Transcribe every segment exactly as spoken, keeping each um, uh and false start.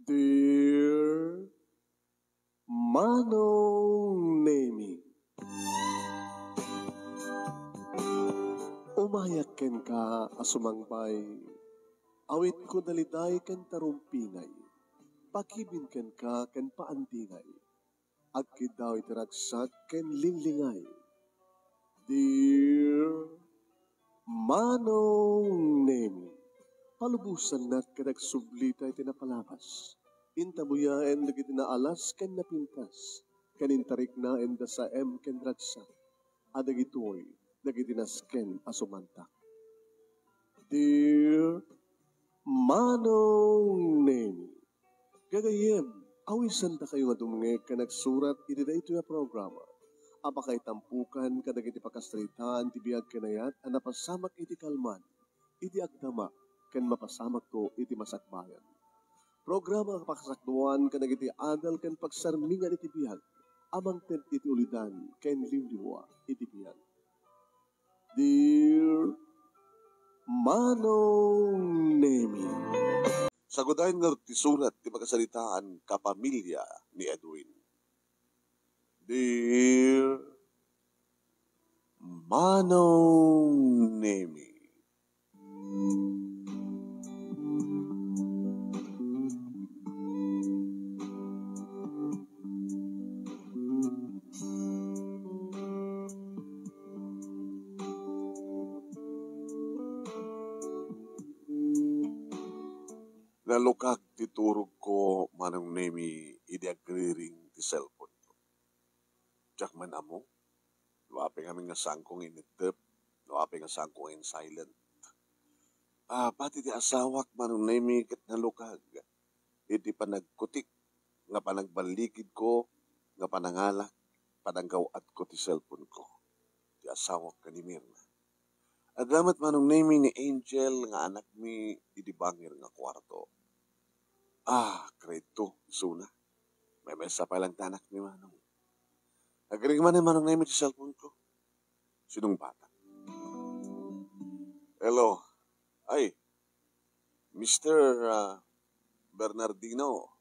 Dear Manong Nemi, umayak kenka a sumangbay, awitko daliday ken tarumpingay, pakibin kenka ken paandingay, agkiddaw iti ragsak ken linglingay. Dear Manong Nemi, palubosannak ket agsublita iti napalabas. Intabuyaen dagiti naalas ken napintas, ken intariknaen da saem ken ragsak, a dagitoy dagiti nasken a sumantak. Dear Manong Nemi, gagayyem, awisandakayo nga dumngeg ken agsurat iti daytoy a programa a pakaitampukan kadagiti pakasaritaan ti biag ken ayat a napasamak iti kalman, iti agdama, ken mapasamakto iti masakbayan. Programa a pakasakduan kadagiti adal ken pagsarmingan iti biag a mangted iti ulidan ken liwliwa iti biag. Dear Manong Nemi. Sagudayen ngarud ti surat ti pakasaritaan kapamilya ni Edwin. Dear Manong Nemi. Nalukag ti turogko, Manong Nemi, idi agriring ti cellphone ko. Diak man ammo no apay ngamin nga saanko nga ineddep, no apay nga saanko nga in-silent. Ah, pati ti asawak, Manong Nemi, ket nalukag iti panagkutik nga panagballikidko nga panangalak, pananggaw-atko ti cellphone ko, ti asawak nga ni Mirna. Adda met, Manong Nemi, ni Angel nga anakmi idi bangir nga kuarto. Ah, grade two isuna. Maymaysa pay lang ti anakmi, Manong. Agring manen, Manong Nemi, ti cellphone ko. Sinong bata? Hello. Ay, Mister, ah, Bernardino.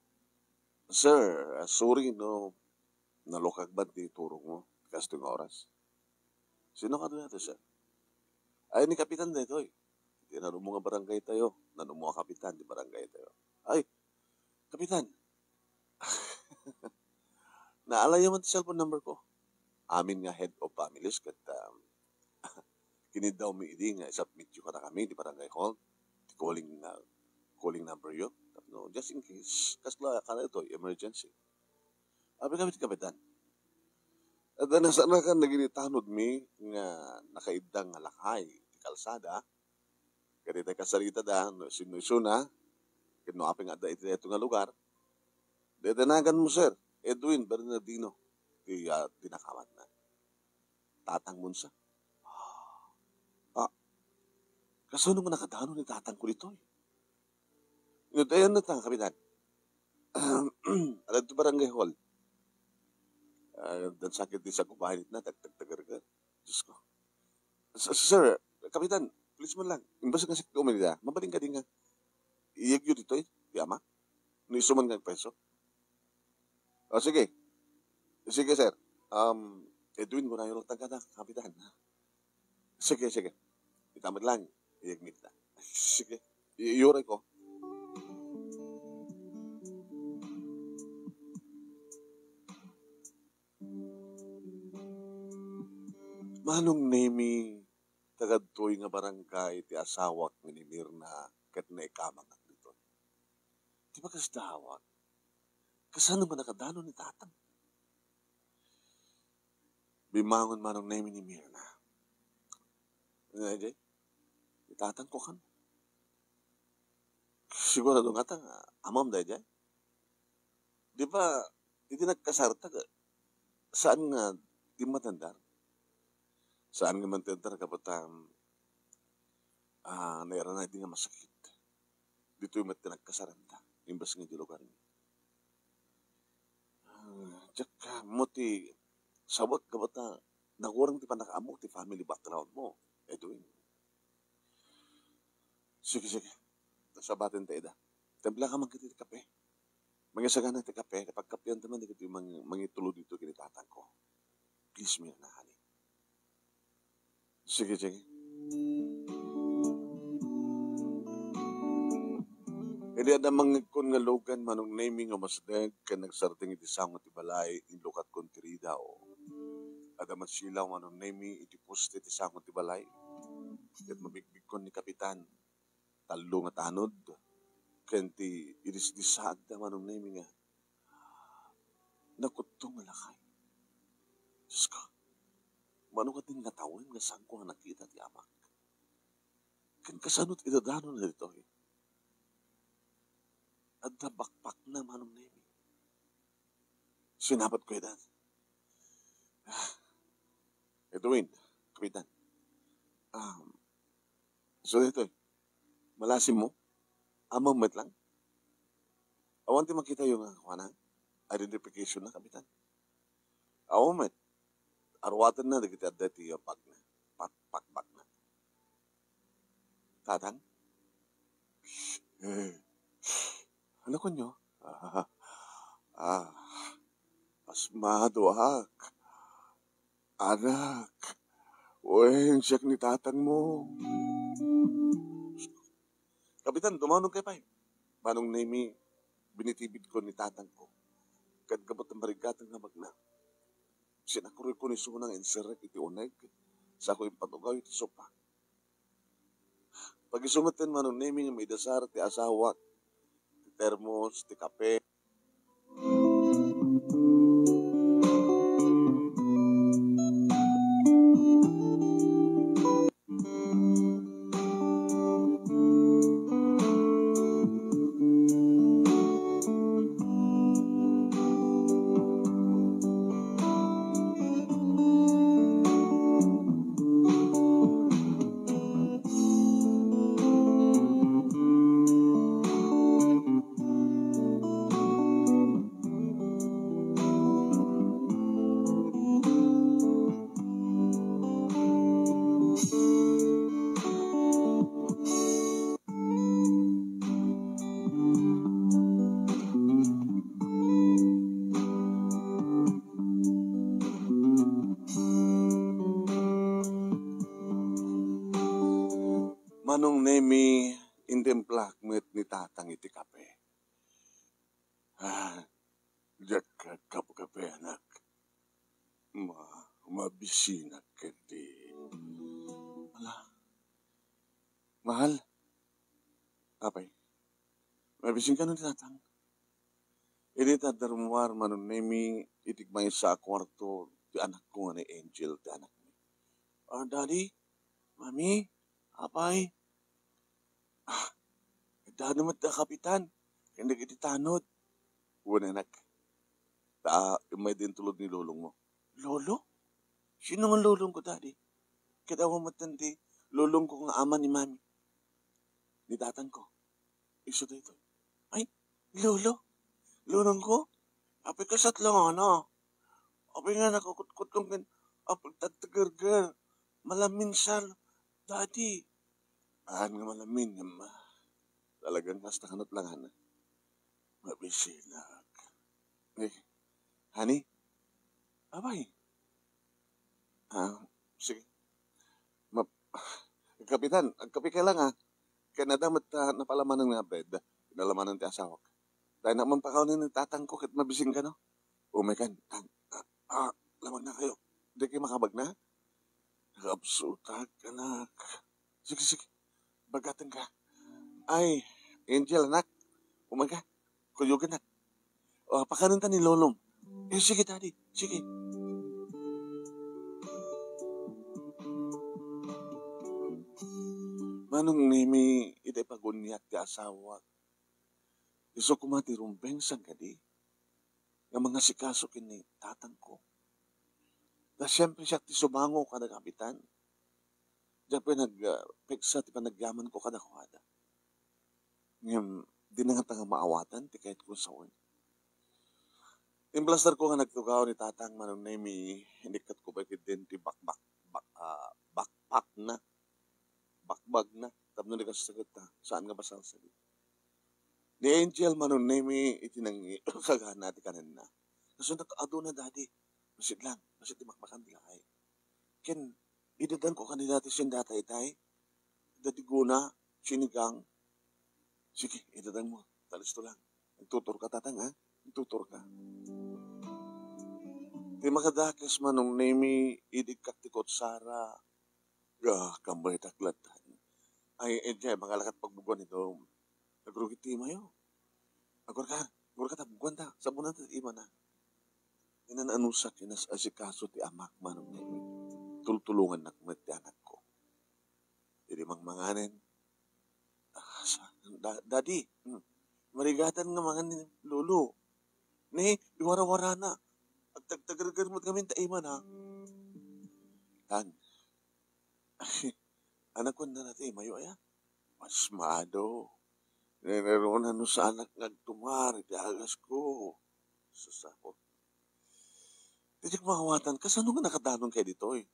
Sir, ah, sorry no nalukag man ti turogmo kastoy nga oras. Sino kadi daytoy, sir? Ay, ni Kapitan daytoy. Ti nanummo nga barangay tayo. Nanummo a kapitan ti barangay tayo. Ay, Kapitan. Naalayo man ti cellphone number ko. Amin nga head of families ket, um, kiniddawmi idi nga i-submit yo kadakami ti barangay hall, ti calling, ah, calling number yo. Tapno, just in case, kasla, kada ito, emergency. Abi kami ti Kapitan. Adda nasanakan dagiti tanodmi nga nakaiddang nga lakay ti kalsada, ket itay kasaritada no sino-isuna, ket no apay nga adda iti daytoy nga lugar, daytoy naganmo, sir, Edwin Bernardino ti, ah, ti nakamatna. Tatangmon sa. Ah, kasano nga nakadanon ni tatangko ditoy? Inudtayan na ta, Kapitan. Adda ti barangay hall. Ah, dan sakit di sa kubahin na, tagtagtagargar. Diyos ko. S-, sir, Kapitan, please man lang. Imbes nga sikto man ida, mabalin ka din nga. Iyag yun dito eh, di ama. No isu man nga preso. O, sige. Sige, sir. Um, Edwin, kunayo lang tagana, Kapitan. Sige, sige. Ita man lang. Iyag mi ita. Sige. I-, iyuray ko. Manong Nemi, tagadtoy nga barangay ti asawak nga ni Mirna ket naikamangak ditoy. Ti pakasdawak, kasano nga nakadanon ni tatang? Bimangon Manong Nemi ni Mirna. Nga, Jay? Ni tatang ko kan? Sigurado nga ta nga amam daydiay. Di ba, idi nagkasarta, saan nga di matandar? Saan nga mantandar, kabata, ah, nairana idi nga masakit. Ditoy met ti nagkasaranta, imbes nga di lugar niya. Ah, diak ammo ti sabak, kabata, nagurang ti pannakaammo ti family background mo, Edwin. Sige, sige. Sabaten ta ida. Timpla ka man ket iti kape. Mangisagana ti kape, pagkapianta man dagiti mang-, mangitulod dito ken ni tatangko. Please, Mirna, honey. Sige, sige. Idi adda mangngegkon nga lugan, Manong Nemi, nga umasdeng ken nagsardeng iti sango ti balay, inlukatkon ti ridaw. Adda met silaw, Manong Nemi, iti poste ti sango ti balay. Ket mabigbigkon ni Kapitan. Tallo nga tanod, ken ti idisdisaagda, Manong Nemi, nga nakutto nga lakay. Diyos ko, mano nga din nga tawen nga saanko nga nakita ti amak? Ken kasano ti idadanonna ditoy? Adda bakbakna, Manong Nemi. Sinapatko ida. Ah, Edwin, Kapitan. Um, so ditoy, malasim mo? Amam met lang? Awan ti makita yo nga kuana? Identification na, Kapitan. Awan met. Aruaten na dagiti adda ti bagna. Pak-, pakbakna. Tatang? Eh, ano kunyo? Ah, ah, pasmadoak. Anak, wen, siak ni tatang mo. Kapitan, tumaonkayo pay. Manong Nemi, binitibidko ni tatangko. Ket gapu ta marigateng nga bagna, sinakuroyko ni Sunang inserrek iti uneg, sako impatugaw iti sopa. Pag-isu metten, Manong Nemi, nga maidasar ti asawak, ti termos, ti kape. Manong Nemi, intimplak met ni Tatang iti kape. Ah, diak agkapkape, anak. Ma-, mabisinak ketdi. Ala, mahal. Apay, mabisin kano ni Tatang? Idi ta adda rummuar, Manong Nemi, iti maysa a kuarto ti anakko nga ni Angel ti anakmi. Ah, Daddy, Mami, Apay, ah, adda met da Kapitan ken dagiti tanod. Wen, anak. Ta immay din tulod ni lolongmo. Lolo? Sino nga lolongko, Daddy? Ket awan met ti lolongko nga ama ni Mami. Ni tatangko. Isu daytoy. Ay, lolo? Lolongko? Apay, kasat lang, ano? Apay nga nakakutkutlong ken apay, tagtagerger. Malamin sa, Daddy. Aan nga malamin, ngem, ah, talagang kasta kanat lang, ana. Mabisinak. Eh, honey? Apay? Ah, sige. Ma-, Kapitan, agkapeka lang, ah. Ken adda met, ah, napalamanan nga bread. Pinalamanan ti asawak. Daynak man pakaonen ni tatangko ket mabisin kano. Umaykan. Ah, ah, lamagna kayo. Dikay makabagna? Nakabsutak, anak. Sige, sige. Bagatenka. Ay, Angel, anak. Umayka. Kuyogannak. O, pakanenta ni Lolong. Eh, sige, Daddy. Sige. Manong Nemi, iti paguniak ti asawak. Isu koma ti rumbeng sangkadi nga mangasikaso ken ni tatangko. Ta siempre, siak ti sumango kada Kapitan. Diak pay nag-, ah, peksa ti panagyamanko kadakuada. Ngem, dina ngata nga maawatan ti kayatko a sawen. Implasterko nga nagtugaw ni Tatang, Manong Nemi, inikkatko pay ketdin ti bakbak-, bak-, ah, bakbakna, bakbagna, tapno di kasta ket, ah, saan nga basal sadi. Ni Angel Manong Nemi iti nangngegana ti kanenna. Kasunto, aduna, Daddy. Bassit lang, bassit ti makmakan ti lakay. Ken, idadanko kaniak ti sendata itay. Daddy Guna, sinigang. Sige, idadanmo. Talisto lang. Agtuturka, Tatang, ha? Agtuturka. Ti makadakes, Manong Nemi, idikkak ti kutsara. Ah, kambaytak latta. Ay, eh, di, mangalakat pagbuguan ito. Nagrugit ti imayo. Agurka, agurka ta buguan ta. Sabunan ta imana. Inananusak, inas-asikaso ti amak, Manong Nemi. Tultulongannak met ti anakko. Idi mangmanganen, ah, sa-, da-, Daddy, hmm, marigatan nga mangan ni Lolo. Ne, iwarawarana. Agtagtagargar met ngamin ta imana. Tan, anak, kunana ti imayo, aya? Pasmado. Niraruna no saanak nga agtumar iti agasko. Sasako. Diak maawatan, kasano nga nakadanonkayo ditoy?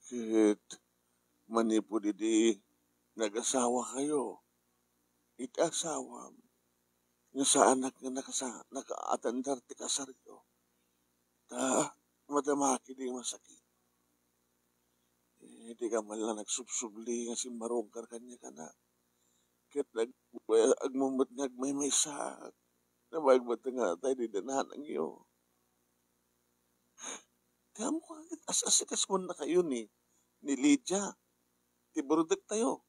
Ket manipud idi nagasawakayo, iti asawam, nga saanak nga nakasa-, nakaatandar ti kasaryo, ta madamaki di masakit. Eh, dika man lang nagsubsubli nga simmarungkar kaniak, anak. Ket nag-, agmammet nga agmaymaysaak. Nabayag met nga atay di nanangyo. Ti ammoka ket as-asikasuennakayo ni, ni Lydia, ti burdektayo.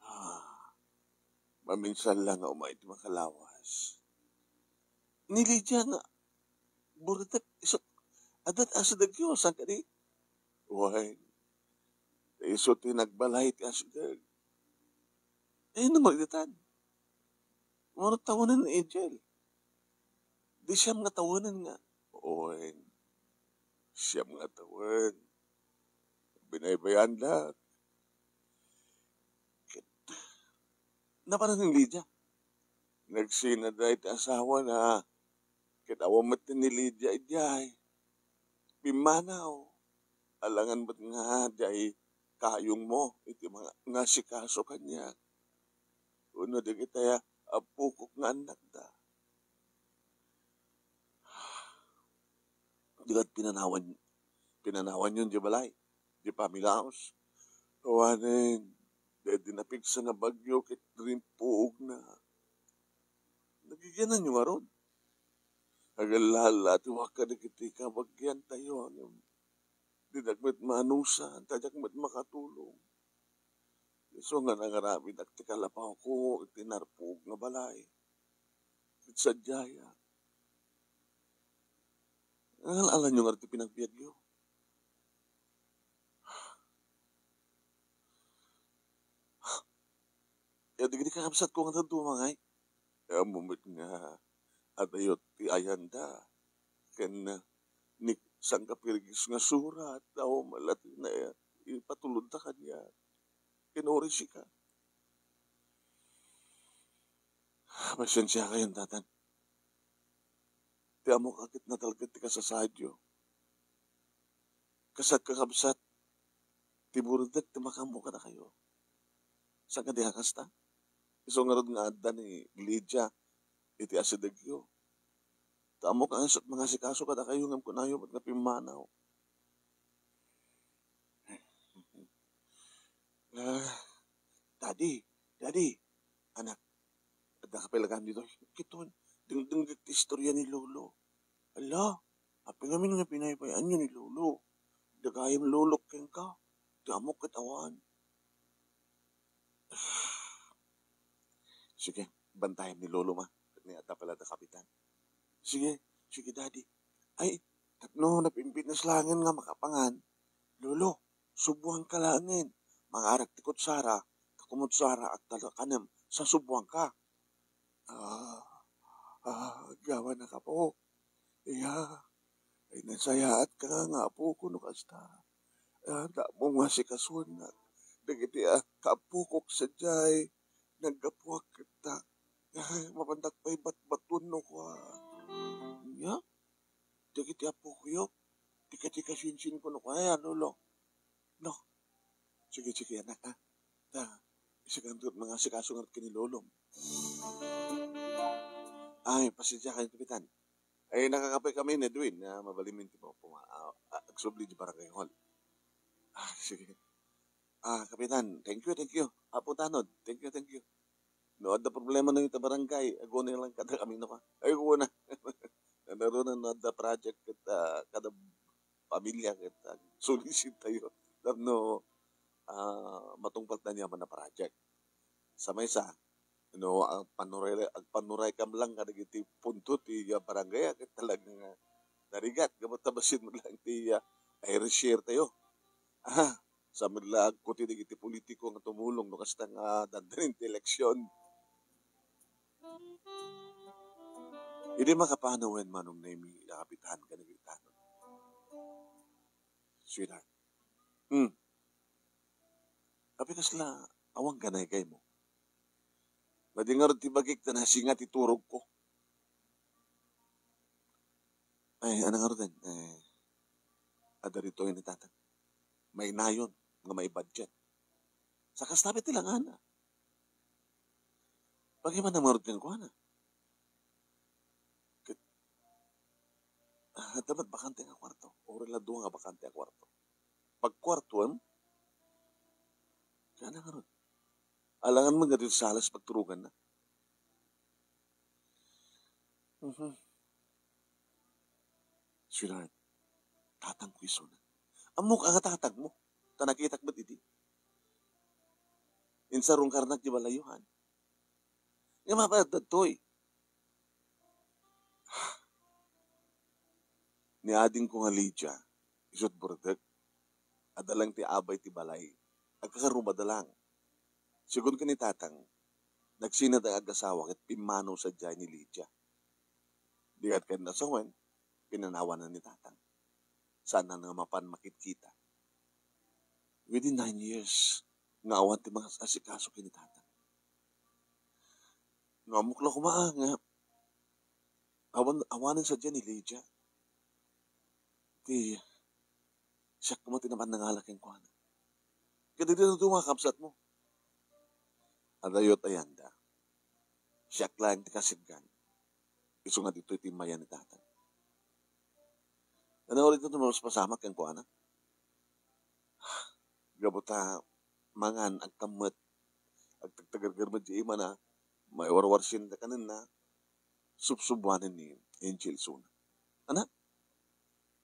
Ah, maminsan la nga umay ti makalawas. Ni Lydia nga burdek, isu, adda ti asidegyo, saan kadi? Wen, isu ti nagbalay ti asideg. Ay, no, magdatan. Mano tawanen ni Angel? Di siyam nga tawanen nga. Wen, siyam nga tawen. Binaybayandak. Ket, napanan ni Lydia. Nagsina da iti asawana. Ket awan met ni Lydia idiay. Pimmanaw. Alangan met nga diay kayongmo iti mga, nga asikaso kaniak. Wenno dagiti a-, appokok nga annakda. Di ket pinanawan, pinanawanyo diay balay, diay family house. Awanen, daydi napigsa nga bagyo ket rimpuogna. Nagigiananyo ngarud? Agalla-allatiwak kadagiti kabagiantayo, ngem dinak met maanusan, ta diak met makatulong. Isu nga nangarabidak ti kalapawko iti narpuog nga balay. Ket sadiaya, nangala-alanyo ngarud ti panagbiagyo? Ya, dagiti kakabsatko nga dadduma, ngay. Ammo met nga adayo ti ayanda ken ni Sangkapirgis nga surat, awan met la ti na-, ipatulodda kaniak. Ken uray sika. Pasiensiakayon, Tatang. Ti ammok a ket natalged ti kasasaadyo. Kasak, kakabsat, ti burdek ti makaammo kadakayo. Saan kadi a kasta? Isu ngarud nga adda ni Lydia iti asidegyo. Ta ammok a isu ti mangasikaso kadakayo ngem kunayo met nga pimmanaw. Ah, Daddy, Daddy, anak, adda ka pay laeng ditoy? Kiton, dengdengngek ti istorya ni Lolo. Ala, apay ngamin nga pinaypayaanyo ni Lolo? Adda gayam lolok kenka, ti ammok ket awan. Sige, bantayam ni Lolo, ma. Ni adda pay la da kapitan. Sige, sige, Daddy. Ay, tapno napimpitnes laengen nga makapangan, Lolo, subuanka laengen. Mangarak ti kutsara, ta kumutsara agtalakanem, sasubuanka. Ah, ah, agyamannak, apo. Iya, ay, nasayaat ka nga, nga apok no kasta. Ah, damo nga asikasuennak dagiti, ah, kaapokok sadiay naggapuak ketta. Ay, mapandak pay batbatuenno kua. Nya? Dagiti apokoyo, ti kadi kasinsin ko no kua, ya, Lolo. No? Sige, sige, anak, ah. Ta, Sika ngarud mangasikaso ngarud ken ni Lolom. Ay, pasensiakan, Kapitan. Ay, nakakape kami ni Edwin, ah, mabalin ti puma-, ah, ah, agsubli di barangay hall. Ah, sige. Ah, Kapitan, thank you, thank you. Apo Tanod, thank you, thank you. No adda problema no ita barangay, agunay lang kada kami no ka. Ay, oo na. Ano ron, no adda project ket, ah, kada pamilya ket, ah, sulisit tayo. Tapno, ah, matungpal ta ni aman a project. Sa maysa, no, agpanuray, agpanuray kam lang kadagiti punto ti, ah, barangay, ah, ket talaga nga narigat, gapu ta bassit met lang ti, ah, i-share tayo. Ah, sa met la agkuti dagiti politiko nga tumulong no kasta nga dandanin ti eleksyon. Idi makapanawen Manong Nemi, Kapitan, kadagiti tanod. Sweetheart. Hmm. Apay kasla awan ka naikay mo? Madi ngarud ti bagik ta nasinga ti turogko. Ay, ano ngaruden? Eh, adda ditoy ni Tatang. Mainayon nga maibudget. Sa kasta ti langana. Pagimana ngarud kenkuana. Ket, ah, adda met bakante nga kuarto. Uray la dua nga bakante a kuarto. Pagkuartuem, kaya na ngarud. Alangan man nga di salas pagturoganna. Mhm. Sweetheart, tatangko isuna. Ammok a nga tatangmo, ta nakitak met idi. Insarungkarnak di balayohan. Nga mabayad dagtoy. Ni adingko nga Lydia, isu't burdek, adda lang ti abay ti balay. Agkakarumada lang. Sigun ken ni Tatang, nagsinat nga agasawa ket pimmanaw sadiay ni Lydia. Di ket ken nasawen, pinanawanna ni Tatang. Saan nga mapan makitkita. Within nine years, nga awan ti mangasikaso ken ni Tatang. No, ammok la koma nga awan, awanen sadiay ni Lydia. Ti siak koma ti napan nangala kenkuana. Ket dagiti dadduma a kabsatmo, adayo ti ayanda. Siak laeng ti kasiggan. Isu nga ditoy ti immayan ni Tatang. Ano ulit ito mas pasamak kenkuana? Gapu ta mangan, agtammet, agtagtagerger met di imana, maiwarwarsin ta kanenna, subsubuanen ni Angel isuna. Anak,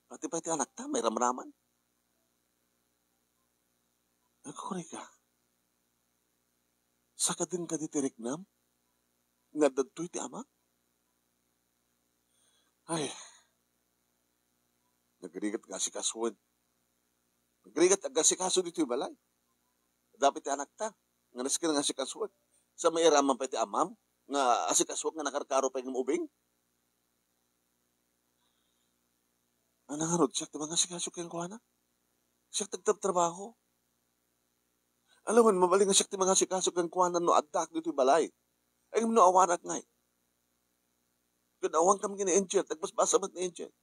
pati pay ti anakta, mairamraman. Agkurayka. Sakaden kadi ti riknam nga adda ditoy ti ama? Ay, nagrigat nga asikasuan. Nagrigat nga asikaso ditoy balay. Dapit ti anakta, nga nasken nga asikasuan. Sa mairaman pay ti amam, nga asikasuan nga nakarkaro pay nga ubing? Ano ngarud, siak ti mangasikaso kenkuana? Siak ti agtrabtrabaho. Alangan, mabalin nga siak ti mangasikaso kenkuana no addaak ditoy balay. Ay, no awanak ngay. Ken awan kam ken ni Angel, tagbasbasa met ni Angel.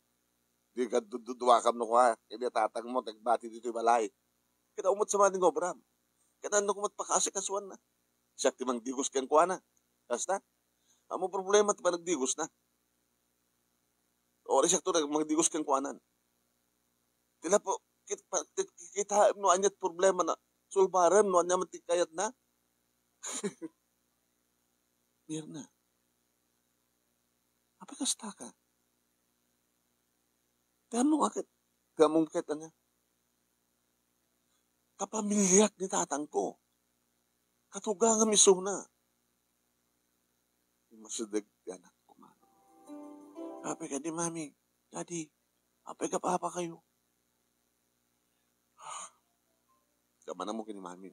Di ka dududuakam no kua, ken ni tatang mo, tagbati ditoy balay. Ken awan met sama ni nga obram. Ken ano ko met pakaasikasuanna? Siak ti mangdigos kenkuana. Kasta? Ammom problema ti panagdigosna. Uray siak to mangdigos kenkuanan. Ti lapo, kit-, pa-, kit-, kitaem no ania ti problemana, sulbarem no ania man ti kayatna. Mirna. Apay kasta ka? Ti ammom ket, ti ammom ket ania? Kapamiliak ni tatangko. Katugangam isuna. Immasideg ti anakko, Mami. Apay kadi, Mami? Daddy, apay ka papa kayo? Kamanam mo ken ni Mami.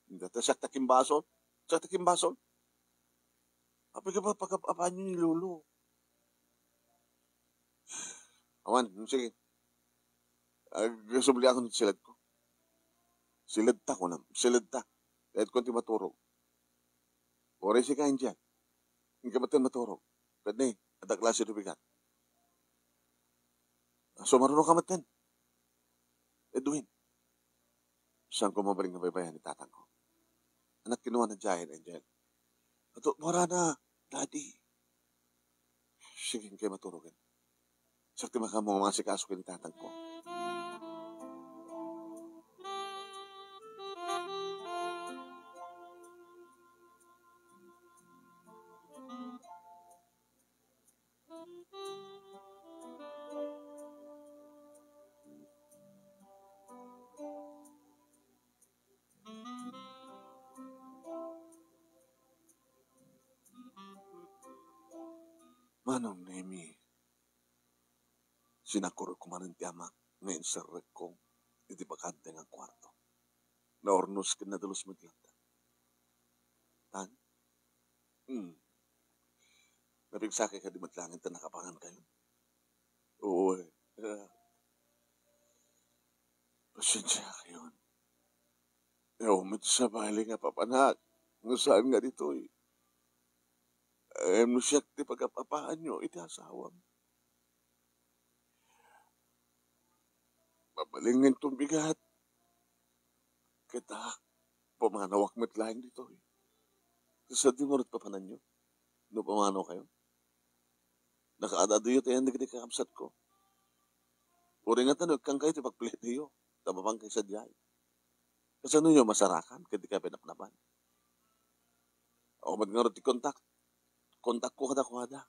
Data siak ta kimbasol. Siak ta kimbasol. Apay ka papa, ka papa ni Lolo? Awan, sige. Agsubli ako ti siledko. Siledta, kunam. Siledta. Kayatko ti maturog. Uray sika, Angel. Inka met maturog. Ket ni, adda klase ti bigat. Sumaruno ka met, Edwin. Saan ko mabalin nga baybayan ni tatangko? Anak, kinuna ni Angel. Adu, murana, Daddy. Sige, inkay maturogen. Siak ti makaammo nga mangasikaso ken ni tatangko. Manong Nemi, sinakurko manen ti amak nga inserrekko iti bakante nga kuarto. Naurnos ken nadalus met latta. Tan? Hmm. Napigsakay kadi met laeng ta nakapangan kayo? Oo, eh. Ah, pasensiakayon. Awan met sabali nga papanak, no saan nga ditoy. Ngem no siak ti pagap-apaanyo iti asawam, mabalingenton bigat. Ket, ah, pamanawak met laeng ditoy. Kasano ngarud papananyo no pamanaw kayo? Nakaad-aduyo ti ayan dagiti kakabsatko. Uray ngata no ikkan kayo ti pagpilittayo, ta mapan kayo sadiay. Kasanoyo masarakan ket di kayo pinapnapan? Awan met ngarud ti kontak. Kontakko kadakuada.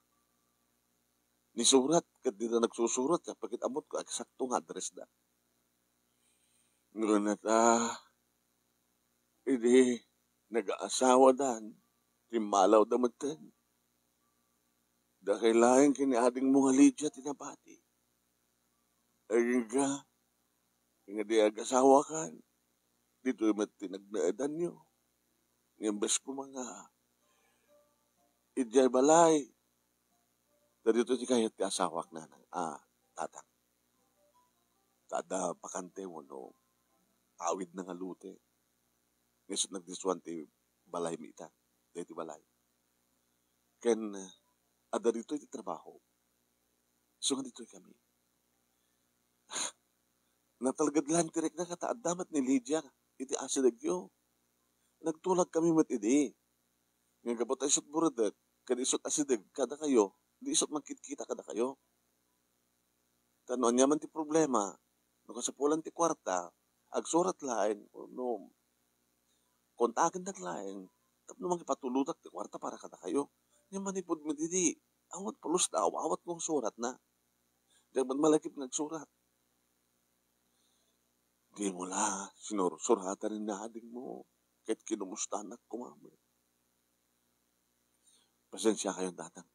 Nisurat ket dida nagsusurat, ket ammotko a eksakto nga addressda. Ngunit, ah, idi nagaasawadan, timmalawda metten. Dakay laeng ken ni adingmo nga Lydia ti nabati. Agingga, nga di agasawakan, ditoy met ti nagnaedanyo. Nga imbes koma nga idiay balay, ta ditoy ti kayat ti asawak, nanang, a, tatang. Ta adda bakante wenno awidna nga lote. Nga isu nagdisuan ti balaymi ita, daytoy balay. Ken, eh, adda ditoy ti trabaho. Isu nga ditoy kami. Natalged laeng ti rikna ta adda met ni Lydia iti asidegyo. Nagtulag kami met idi. Nga gapu ta isut buredek, ken isut asideg kadakayo, di isut mangkitkita kadakayo. Ta no ania man ti problema, no kasapulan ti kuarta, agsurat laeng, no kontakendak laeng, tapno mangipatulodak ti kuarta para kadakayo. Ngem manipud met idi, awan pulos ta awawat nga suratna. Diak met malagip nga agsurat. Dimo la sinursuratan ni adingmo, ket kinumustanak koma met. Pasensiakayon, tatang.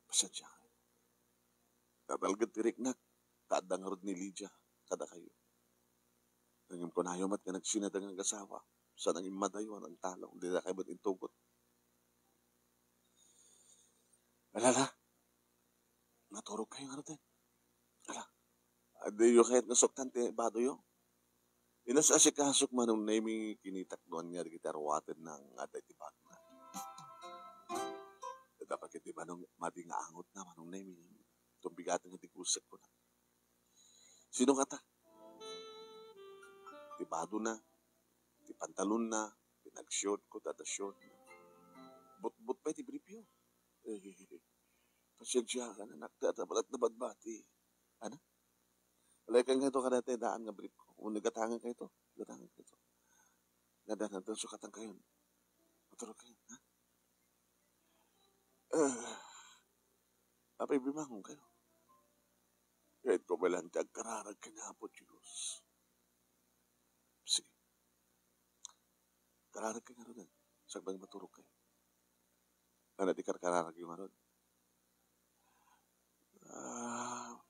Pasensiakayo. Natalged ti riknak, ta adda ngarud ni Lydia kadakayo. Ngem kunayo met nga nagsinadeng nga agasawa, sa nangimmadayo a nangtalong, didakayo met intugot. Ala, ala. Naturogkayo ngaruden. Ala, adiyo kayat nga suktan ti badoyo? Inas-asikasok manen ni Nemi, kinitak no ania dagiti aruatenna nga adda iti bagna. Dapat ket di manen madi nga angotna, Manong Nemi, tumbigaten nga di gusek kuna. Sino ngata? Ti badona, ti pantalonna, ti nagshort ko, dada short. Butbot pay ti briefyo. Eh, pasensiakan, anak, ta, ta, ta, ta, batbati. Ana? Alay kan kayto kadati daan nga brief ko. Unu, gatangan kayto. Gatangan kayto. Nga daan, daan sukatan kayon. Maturog kayo, ha? Eh, apay bimangon kayo? Kayat ko balan ti agkararag ken Apo Dios. Sige. Kararag kayo ngaruden. Sakbay maturog kayo. Ano ti karkararag yung ngarud? Ah,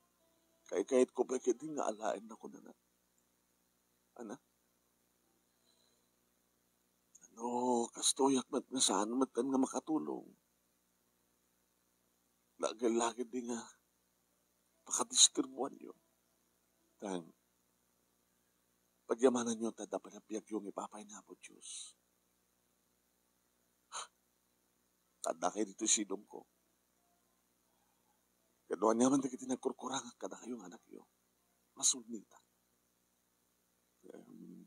kay-, kayat ko pay ketdi nga alaenna kunana. Ana? No kastoyak met nga saan met nga makatulong, lagid-lagid di nga pakadisturbuanyo. Tan, pagyamananyo ta adda pay a biagyo nga ipapay ni Apo Dios. Adda kayo ditoy sidongko. Ket no ania man dagiti nagkurkurangak kadakayo nga anakyo, masulnitak. Em,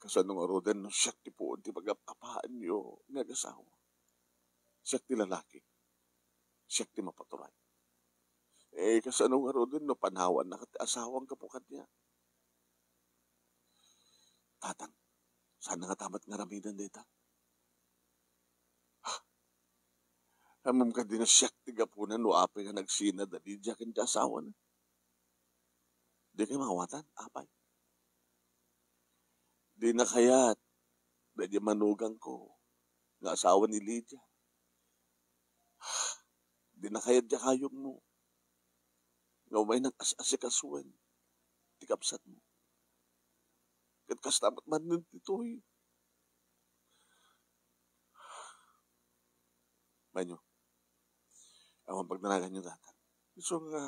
Kasano ngaruden no siak ti puon ti pagap-apaanyo nga agasawa? Siak ti lalaki. Siak ti mapaturay. Eh, kasano ngaruden no panawannaka ti asawam gapu kaniak? Tatang, saan nga ta met nga aramiden dayta? Ha? Ammom kadi nga siak ti gapuna no apay nga nagsina da Lydia ken ti asawana? Dikay maawatan, apay? Dina kayat daydi manugangko nga asawa ni Lydia. Dina kayat diay kayogmo nga umaynak as-asikasuen ti kabsatmo. Ket kasta met manen ditoy. Bainyo. Awan pagdanaganyo, Tatang. Isu nga,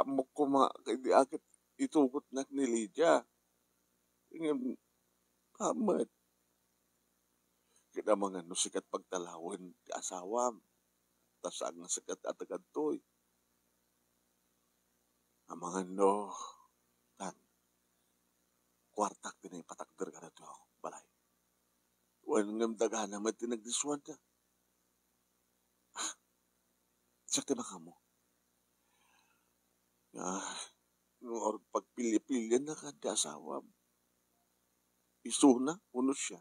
ammok koma ket idi aket itugotnak ni Lydia. Ngem, amet. Ket amangan no sika ti pagtalawen ti asawam, ta saan nga sika ti adda kadtoy. Amangan no, tan, kuartak ti naipatakder kadatoy a balay. Wen ngem dagana met ti nagdiswanda. Ah, siak ti makaammo. Ah, no pagpilya-pilyanna ken ti asawam, isuna wenno siak.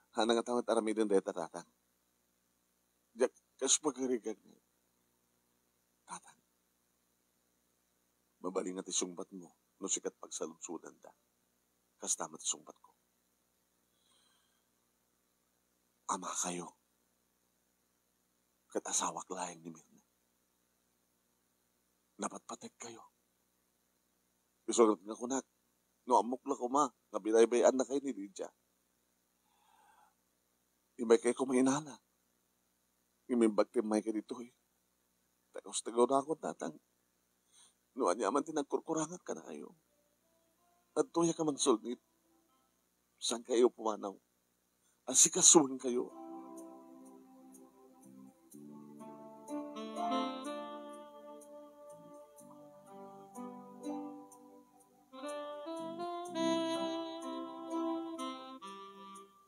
Saan nga ta met aramiden dayta, Tatang? Diak kas pagarigan. Tatang, mabalin nga ti sungbatmo no sika ti pagsaludsodanda. Kasta met ti sungbatko. Amakayo ket asawak laeng ni Mirna. Napatpategkayo. Isu nga kunak, no ammok la koma nga binaybay-annakayo ni Lydia, immaykay koma inala. Ngem imbag ti immayka ditoy, ta kas ti kunakon, Tatang, no aniaman ti nagkurkurangat kadakayo, adtoyak a mangsulnit. Saankayo pumanaw. Asikasuenkayo.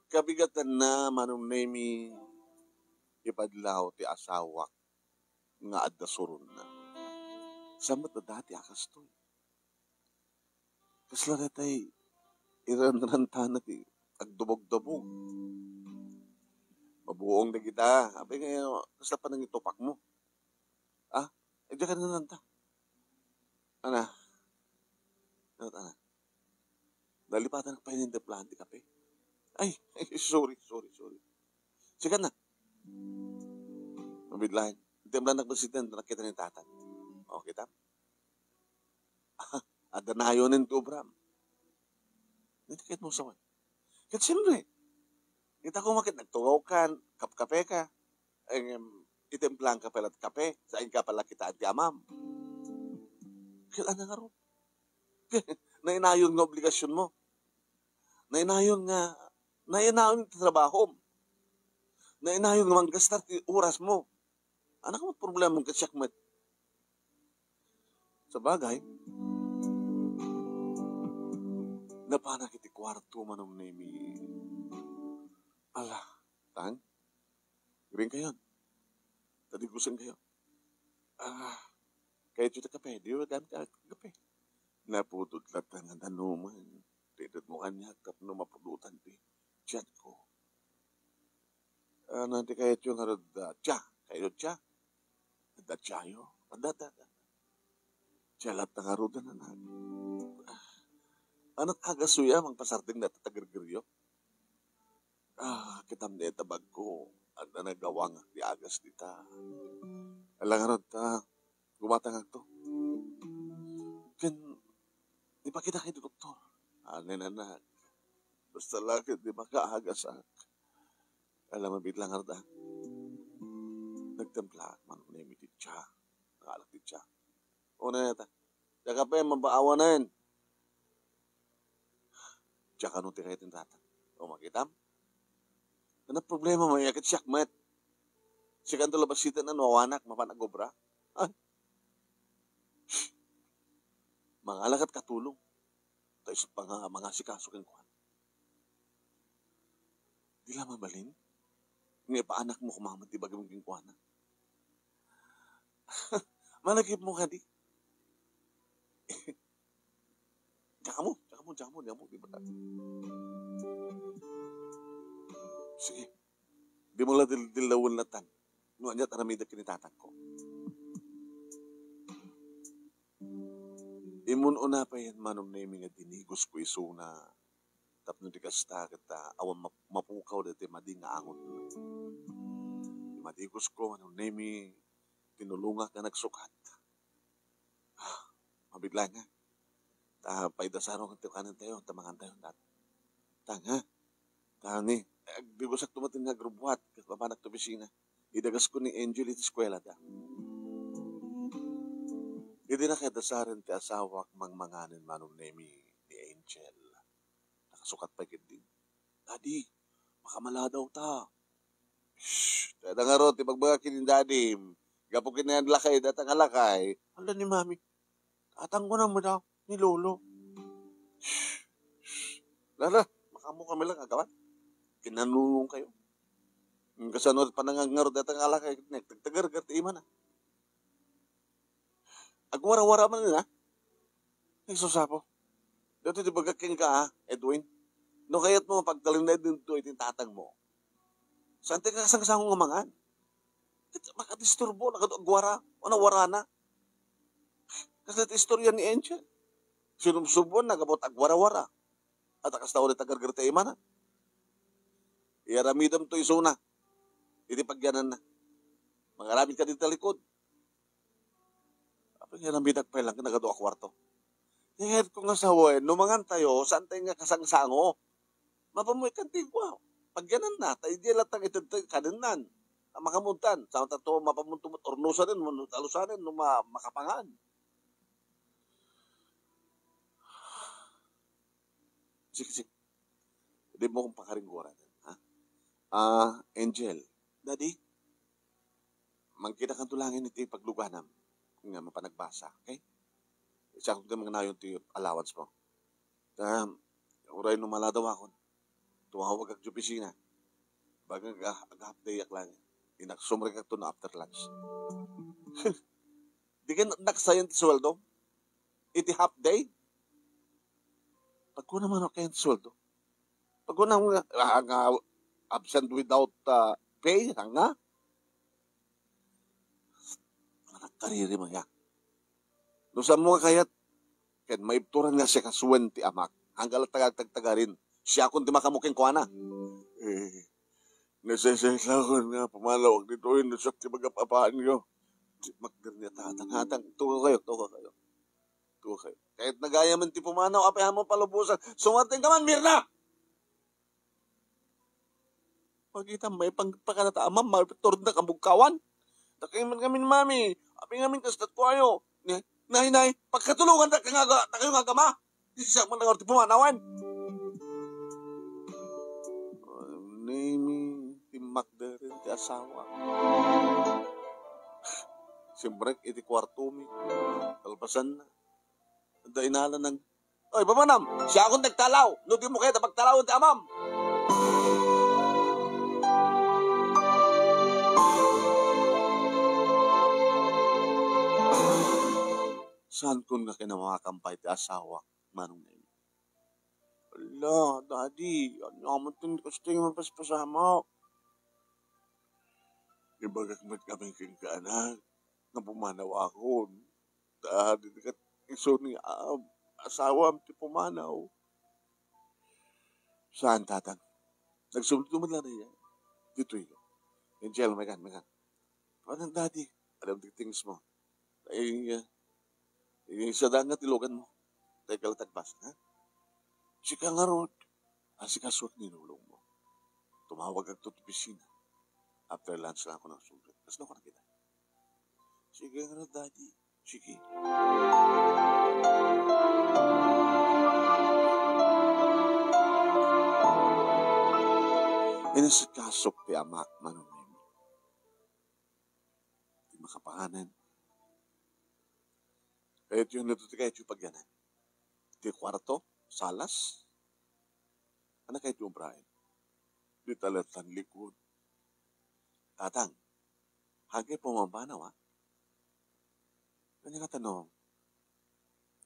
Kabigatanna, Manong Nemi, ipadlaw ti asawak nga adda suronna. Saan met a dati a kastoy? Kasla daytay iranrantana ti agdubogdubog. Mabuong dagita. Apay nga, kasla panangitupakmo? Ah, eh, diak ranta. Ana? Ano, ana? Nalipatanak pay nga timplahan ti kape. Ay, ay, sorry, sorry, sorry. Sikan na. Mabitlaen. Timplahannak basiten, nakita ni Tatang. O, kita? Adda nayonen ti obram. Dayta ket mo sawen. Ket siyempre, kita koma ket nagtugawkan, kapkapeka. Ngem, itimplaanka pay la ti kape, saanka pay la kitaan ti amam. Ket ania ngarud? Nainayon nga obligasionmo. Nainayon nga, nainayon ti trabahom. Nainayon nga manggastar ti orasmo. Ania met ti problemam ket siak met? Sabagay, napanak iti kuarto, Manong Nemi. Ala, Tang, green kayon. Tadigusen kayo. Ah, kayatyo ti kape, di ba, dami ka kape? Napudot latta nga danuman. Ti itedmo kaniak tapno mapudotan ti tiyan ko. Ano ti kayatyo ngarud, ah, tia? Kayo tia? Adda tiayo? Adda, adda, adda. Tia latta ngarud, anak. Ano ti agaso ya, mangpasardeng dayta tagergeryo? Ah, kitam dayta bagko. Adda nagawang ti agas dita. Ala ngarud ta, gumatangakto. Ken, ipakitak iti doktor. Anen, anak. Basta la ket di makaagasak. Ala, mabitlang arda. Nagtimpla man unay iti tia. Nangalak ti tia. Una ta. Tia kape, mabaawanen. Tia kano ti kayat ni Tatang. O, makitam? Ano problema mo? Ket siak met. Sikanto la basiten a no awanak, mapan agobra. Ay. Mangalakat katulong. ta isu pay nga mangasikaso kenkuana. Di la mabalin nga ipaanakmo koma met ti ibagam kenkuana. Malagipmo kadi? Diak ammo, diak ammo, diak ammo, diak ammo, di ba? Sige, dimo la dil-, dillawen latan no ania ti aramidek ken ni tatangko. Immun-una pay, Manong Nemi, nga dinigosko isuna tapno di kasta ket, ah, awan map-, mapukaw daytoy madi nga angot. Dinigosko, Manong Nemi, tinulongak nga nagsukat. Ah, mabiit laeng, ha? Ta paidasaron ti kanentayo, ta mangantayo, ta, ta, ha? Ta ni, agdigosak to met nga agrubbuat, ket mapanak to opisina. Idagasko ni Angel iti eskuelada. Idi nakaidasaren ti asawak, mangmanganen, Manong Nemi, ni Angel. Nakasukat pay ketdi. "Daddy, makamaladaw ta." "Shh! Dayta ngarud ti ibagbagak ken ni Daddy. Gapu ken lakay, dayta nga lakay." "Ania ni Mami?" "Tatangko na met, ni Lolo." "Shh! Shh! Lala, makaammo kami la nga agawat. Kinanunong kayo. Kasano panangan ngarud dayta nga lakay, nagtagtagargar ti imana." Agwarawara man, ha? Ay, sus, Apo. Daytoy ti ibagak kenka, ha, Edwin. No kayatmo nga pagtalinaed daytoy iti tatangmo, saan ti kasangsango nga mangan? Ket makadisturbo, nagadu-, agwara, o nawarana. Kasla ti istorya ni Angel. Sinubsubuanna gapu ta agwarawara. Ket kasta ulit ti agargar ti imana. Iyaramidem to isuna iti pagyananna. Mangaramid ka dita likod. Apay nga namidak pay lang nagadu a kuarto. Kayatko nga sawen, no mangantayo, saan tayo nga kasangsango? Mapamuy kan tigwa. Pagyananna, ta idiay latta nga itedta kanennan. A makamuntan, saan tato mapamunto met urnosanen, wenno talusanen, no ma-, makapangan. Sige, sige. Di mo akong pakaringgoran, ha? Ah, Angel. Daddy? Mangkitakanto laeng iti pagluganam nga mapanagbasa, okay? Siak ti mangnayon ti allowance mo. Ta, uray no maladawakon, tumawagak ti opisina. Baga ag-, ag-half day ak laeng. Inaksumrekak to no after lunch. Di ket naksayan ti sueldo? Iti half day? Pagkunam man ket sueldo. Pagkunam nga, ah, nga absent without, ah, pay, nga? Managkariri man ya. No saan mo nga kayat, ket maibturan nga sikasuen ti amak. Hanggang la tagagtagtagarin. Siakon ti makaammo kenkuana. Eh, nasaysayaat nga pumanawak ditoy, no siak ti magap-apaanyo. Ti makder ni tatang, hatang, tukaw kayo, tukaw kayo. Tukaw kayo. Kahit nagayamen ti pumanaw, apay mo palubosan. Sumarting ka man, Mirna! Pagita, maipang-, pakadata, amam, maturod na kamugkawan. Takay man kami ni Mami. Apay ngamin kas tatkuayo. Ni, nay, nay, pagkatulungan ta, kangaga, takayo nga agama. Di siya man lang ti pumanawan. Nemi, ti makder ti asawa. Simrek iti kuartomi. Kalpasan na. Adda inala nang, "Oy, pamanam, siakon ti agtalaw. No di mo kayat a pagtalawen ti amam." Saankon nga kinamakan pay ti asawak, Manong Nemi. Ala, Daddy, ania man ti kasta nga mapaspasamak? Ibagak met kami kenka, anak, nga pumanawakon. Ta, di ket isu ni, ah, asawam ti pumanaw. Saan, tatang? Nagsumdo man la niya. Ditoy. Angel, megan, megan. Paano, Daddy? Alam ti things mo. Ay, ah, eh, sada nga ti lugan mo. Teka lang, tagbasa, ha? Sika ngarud, asikasuak ni lolong mo. Tumawag agto ti opisina. After lunch lang ako nang sumrek. Kasla ko nakita. Sige ngarud, Daddy. Sige. Inasikasok ti amak, Manong Nemi. Ti makapanganan. Kayatyo, no ti kayatyo pagyanan. Ti kuarto, Salas? Ania kayat ti ubraen? Dita latta ti likod. Tatang, haankayo pumamanaw, a? Ania ngata no,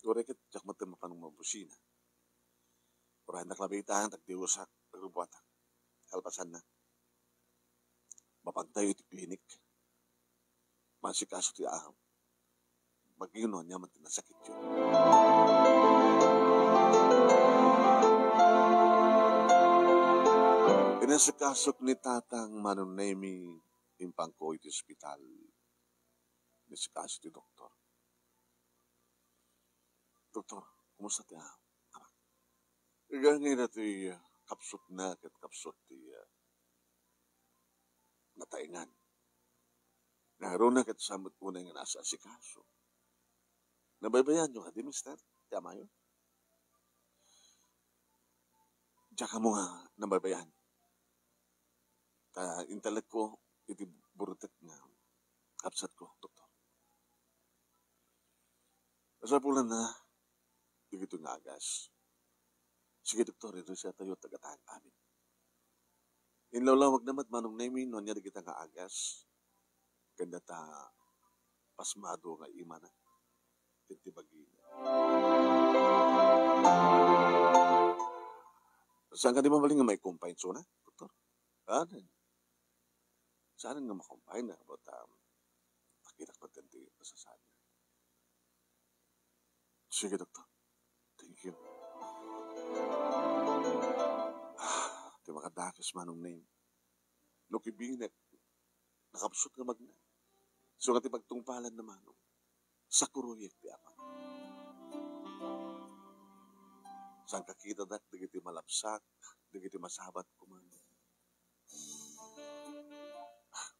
uray ket diak met mapan mabusina. Urayennak labi ita, tagdiusak, agrubuatak. Kalpasanna, mapagtayo iti klinik. Maasikaso ti aham. Bagyo no ania man ti nasakityo. Inasikasok ni Tatang Manong Nemy, impangko iti ospital. Inasikasok ti doktor. "Doktor, kumusta ti aham?" "Iga nga ida ti, ah, kapsutna ket kapsut ti, ah, nataengan. Ngaruna ket sa met unay nga naas-asikaso. Nabaybayanyo kadi, mister, ti amayo?" "Diak ammo nga nabaybayan. Ta intalekko iti burutek nga kabsatko, doktor." "Kasapulanna, dagitoy nga agas. Sige, doktor, iresetayo ti agatangak amin." Inlawlawagna met Manong Nemy no ania dagita nga agas ken data pasmado nga imana ken ti bagina. "Saan kadi mabalin nga maikumpay isuna, doktor?" "Saan? Saan nga makumpay na? But, um, nakitak met ti pasasaadna." "Sige, doktor. Thank you." Ah, ti makadakes, Manong Nemy. No kibinek, nakapsut nga magna. Isu nga ti pagtungpalanna, Manong, sakuroyek ti amak. Saan kakitadak dagiti malapsak, dagiti masabat koma.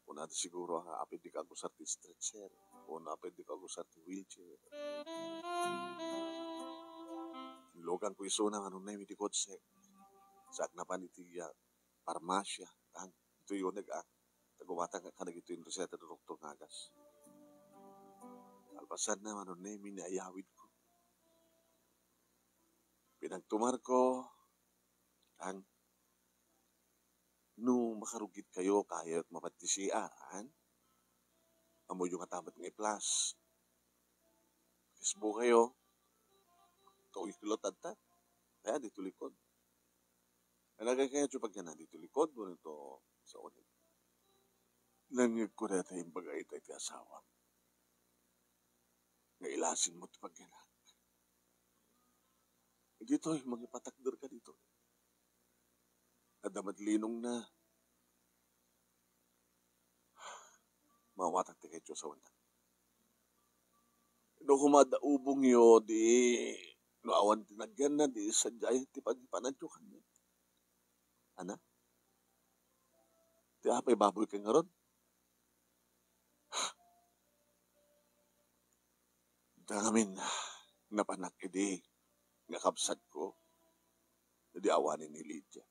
Kunada siguro nga apay dika agusar ti stretcher, wenno apay dika agusar ti wheelchair. Inluganko isuna, Manong Nemy, ti kotsek. Saakna pan iti, ah, parmasia, tang, ditoy uneg, a. Tagubatang kadagitoy reseta ti doktor nga agas. Kalpasanna, Manong Nemy, ni ayawidko. Pinagtumarko, tang, no makarugitkayo, kayayo met mapan ti C R, an? Ammoyo ngata met nga i-flush. Kisbukayo, kauyokyo latta. Kaya dito likod. Nalagay kayo ti pagyanan dito likod, wenno sa uneg. Nangngegko dayta imbaga ita iti asawam nga ilasingmo ti pagyanak. Ditoy, mangipatakderka ditoy. Adda met linongna. Maawatak ti kayatyo a sawennak. No koma adda ubongyo, di, no awan ti nagyanna, di sadiay ti pangipananyo kaniak. Ana? Ti apay baboy ken ngarud? Dangamin, napanak idi nga kabsatko, idi awanen ni Lydia.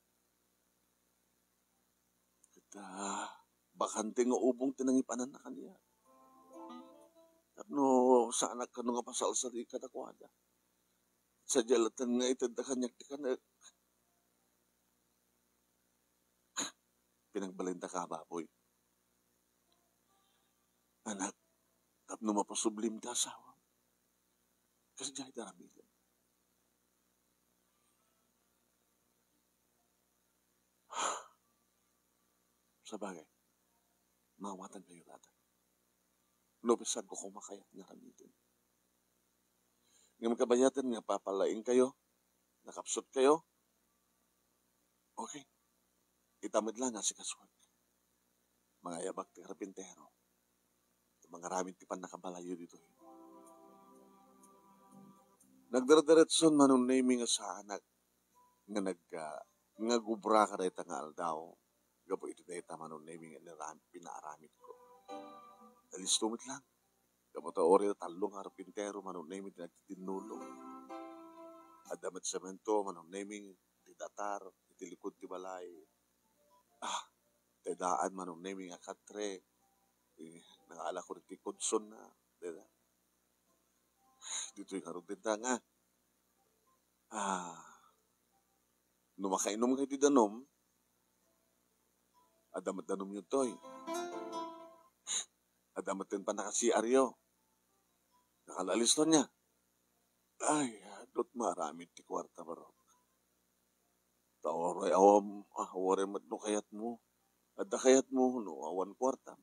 Ket, ah, bakante nga ubong ti nangipananna kaniak. Tapno saanak kano nga pasalsali kadakuada. Sadiay latta nga itedda kaniak ti kanek. Pinagbalinta ka, baboy. Anak, tapno mapasublim ti asawam. Kasdiay ti aramidem. Sabagay, maawatankayo dayta. No, bisan ko kumakayat nga aramiden. Ngem kabayatan nga papalaingkayo, nakapsutkayo, okay. Ita met la nga asikasuek. Mangayabak ti karpintero. Mangaramid ti pannakabalayyo ditoy. Nagdire-diretson Manong Nemy nga saanak nga nag-, ah, nga agubra kadayta nga aldaw, gapu iti dayta Manong Nemy nga inaram-, pinaaramidko. Nalisto met lang. Gapu ta uray tallo nga karpintero Manong Nemy ti nagtitinnulo. Adda met semento Manong Nemy ti datar iti likod ti balay. Ah, ti daan Manong Nemy nga katre. Eh, nangalako iti kudsonna. Dita. Ditoy ngarud dita nga. Ah, no makainumka iti danum, adda met danumyo toy. Adda met ti pannaka-C R yo. Nakalalis to niya. Ay, adut maaramid ti kuarta, barok. Ta uray awan, ah, uray met no kayatmo. Adda kayatmo no awan kuartam.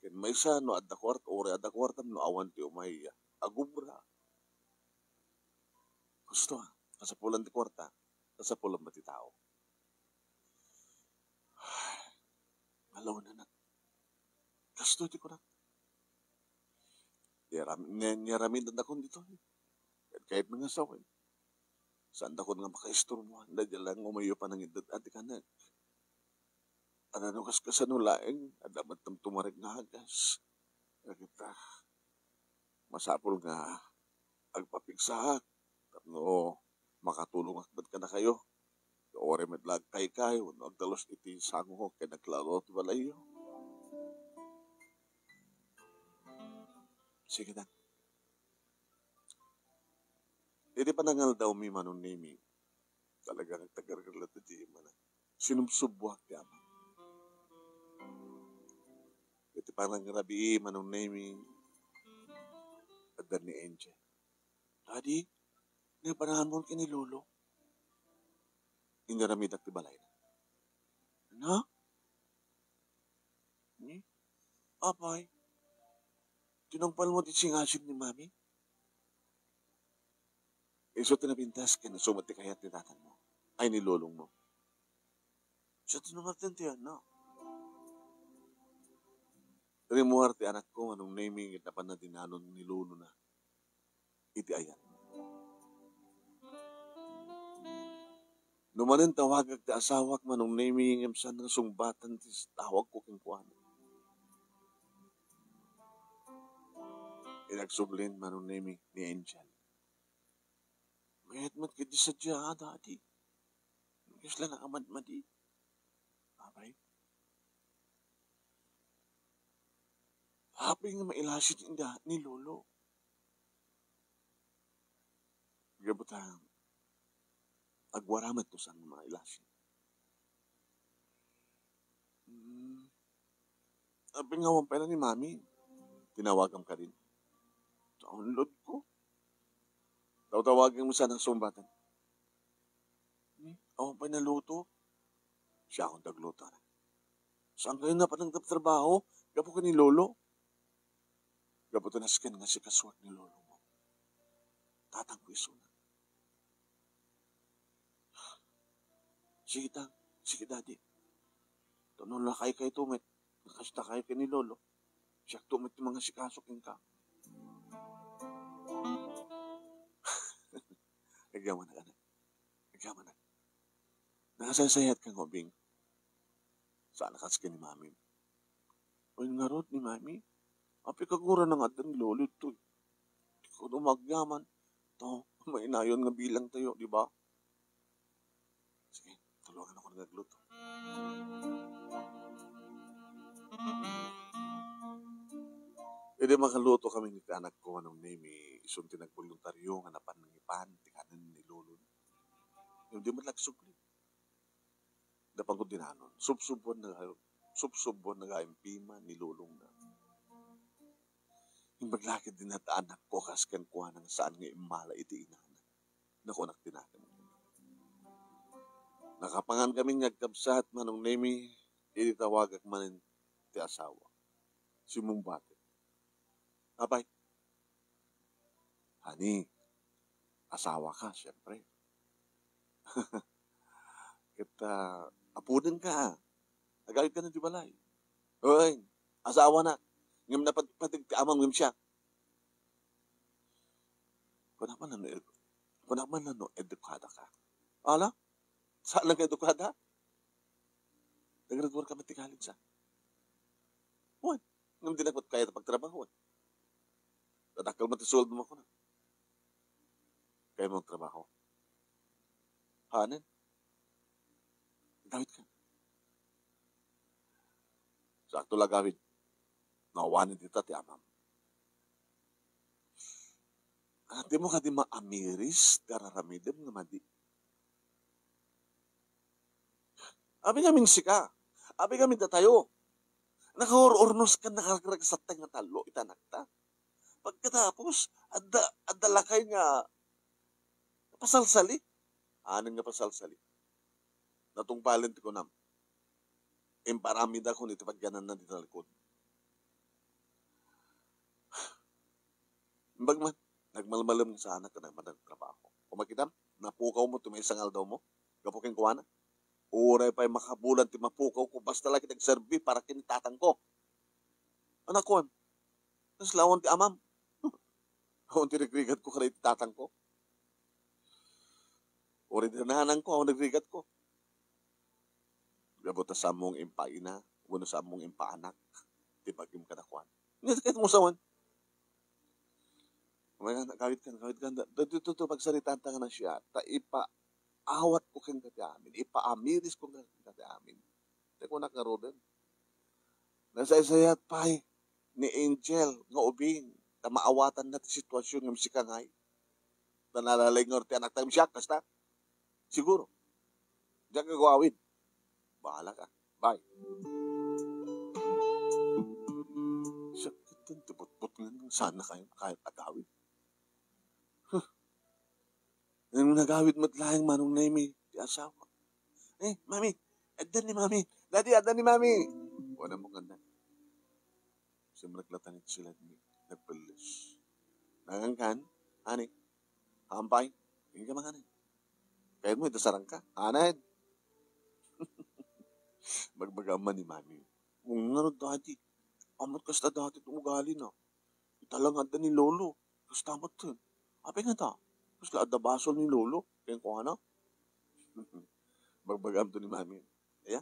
Ken maysa no adda kuarta, uray adda kuartam no awan ti umay agubra. Husto, ah, kasapulan ti kuarta, kasapulan met ti tao. Ay, malawnanak. Kastoy ti kunak. Niaram-, ni-, niaramidan dakon ditoy. Ket kayatna nga sawen. Saandakon nga makaisturboan, daydiay laeng nga umayyo panangitded-an ti kanek. Adda no kaskasano laeng, adda met ti tumarek nga agas. Dagita, masapul nga agpapigsaak tapno makatulongak met kadakayo. Uray met la agkaykay wenno agtalus iti sango ken agklaro ti balayyo. Sige, Dan. Iti panangaldaw mi, Manong Nemi, talaga nga agtagargarla ti imana. Sinubsubbuak ti ama. Iti panangrabii, Manong Nemi, adda ni Angel. Daddy, naipananganmo ken ni Lolo? Inaramidak ti balayna. Ano? Ni? Apay, tinungpalmo ti singasig ni Mami? Isu ti napintas ken isu met ti kayat ni tatanmo, ay ni lolongmo. Sa ti numarten ti anak. Rimmuar ti anakko, Manong Nemi, ket napanna dinanon ni lolona iti ayan. No manen tawagak ti asawak, Manong Nemi, ngem saan nga sungbatan ti tawagko kenkuana. Idi agsublin, Manong Nemi, ni Angel. Mayat met ket di sadia, Daddy. Kasla nakamadmadi. Apay. Apay nga mailasin ni da-, ni Lolo. Gapu ta agwara met to saan nga mailasin. Hmm. Apay nga awan pay la ni Mami? Tinawagam kadin. Download ko. Tawtawagem sa nang sumbatan. Hmm? Awan pay naluto? Siakon ti agluto, anak. Saan kayo napan nagtrabaho? Gapu ken ni Lolo? Gapu ta nasken nga sikasuak ni Lolo mo. Tatangko isuna. Sige ta, sige, Daddy. Tano lakay kayto met, nakasta kayo ken ni Lolo. Siak to met ti mangasikaso kenka. Agyamanak, anak. Agyamanak. Nakasaysayaat ka nga ubing. Saan a kas ken ni Mami. Wen ngarud ni Mami, apay kagura nga adda ni Lolo ditoy. Di ko umagyaman. To, mainayon nga bilang tayo, di ba? Sige, tulungan ako nga agluto. Idi makaluto kami ni ti anak ko, Manong Nemi, isun ti nagboluntaryo nga napan nangipan ti kanen ni Lolo. Yung di man lagsubli. Napan ko dinanon. Subsubuan na, subsubuan na gayam pima ni lolongna. Imbag la ket dinataanak ko kas kenkuana nga saan nga immala iti inana. Nakunak ti nakem. Nakapangan kami nga agkabsat, Manong Nemi, idi tawagak manen ti asawa. Simmungbatek. Apay, Honey, asawa ka, siyempre. Ket, ah, apuden ka, ah. Agawid ka na di balay. Oy, asawa na. Ngem napatpateg ti amam ngem siya. Kunak man no ed-, kunak man no edukada ka. Ala? Saan lang ka edukada? Naggraduar ka met ti college, ah. Wen, ngem di na kayat pagtrabahoan. Dadakkel met ti sueldo mo kuna. Kayat mo magtrabaho. Hanen? Agawid ka. Sakto la agawid. Nawanen dita ti amam. Ah, dimo kadi maamiris ti ar-aramidem nga madi? Abi ngamin sika, abi ngamin datayo, nakaur-urnos ken nakaragsatta nga tallo iti anakta. Pagkatapos, adda, adda lakay nga pasalsali. Anen nga pasalsali? Natungpalen ti kunam. Imparamidakon iti pagyananna dita likod. Imbag man, nagmalmalem nga saanak ken nagmadang trabaho. Kumakitam, napukawmo ti maysa nga aldawmo gapu kenkuana. Uray pay makabulan ti mapukawko, basta la ket agserbi para ken tatangko. Anakon, kasla awan ti amam. Awan ti rigrigatko kadagiti tatangko. Uray ti nanangko, awan rigrigatko. Gapu ta saanmo nga impaina, wenno saanmo nga impaanak ti bagim kadakuan. Nia ket mo sawen. Amay nga, nagawid ka, nagawid ka. Da-, da-, dito, dito, pagsaritaan ta nga na siya. Ta ipaawat ko kenka ti amin. Ipaamiris ko kenka ti amin. Ti kunak ngaruden. Nasaysayat pay ni Angel nga ubing ta maawatanna ti sitwasyon nga msikangay. Ta nalalingaw ti anakta nga siak, kasta? Siguro. Diak agawid. Bahala ka. Bye. Sakit din ti butbut nga saan na kayo, kayo agawid. Huh. Nang nagawid met laeng Manong Nemi ti asawa. Eh, Mami, adda ni Mami. Daddy, adda ni Mami. Wala mo kanda. Simrek la tanit sila ni nagpelles. Nangankan, ani, hampay, hindi ka manganin. Kaya mo, ito sarang ka. Anad. Magbaga man ni Mami. Kung nga ron dati, amat kasta dati itong ugali na. Italang adda ni Lolo. Kasta amat yun. Apay nga ta? Kasla adda basol ni Lolo. Kaya ko ana. Bagbagam to ni Mami. Aya?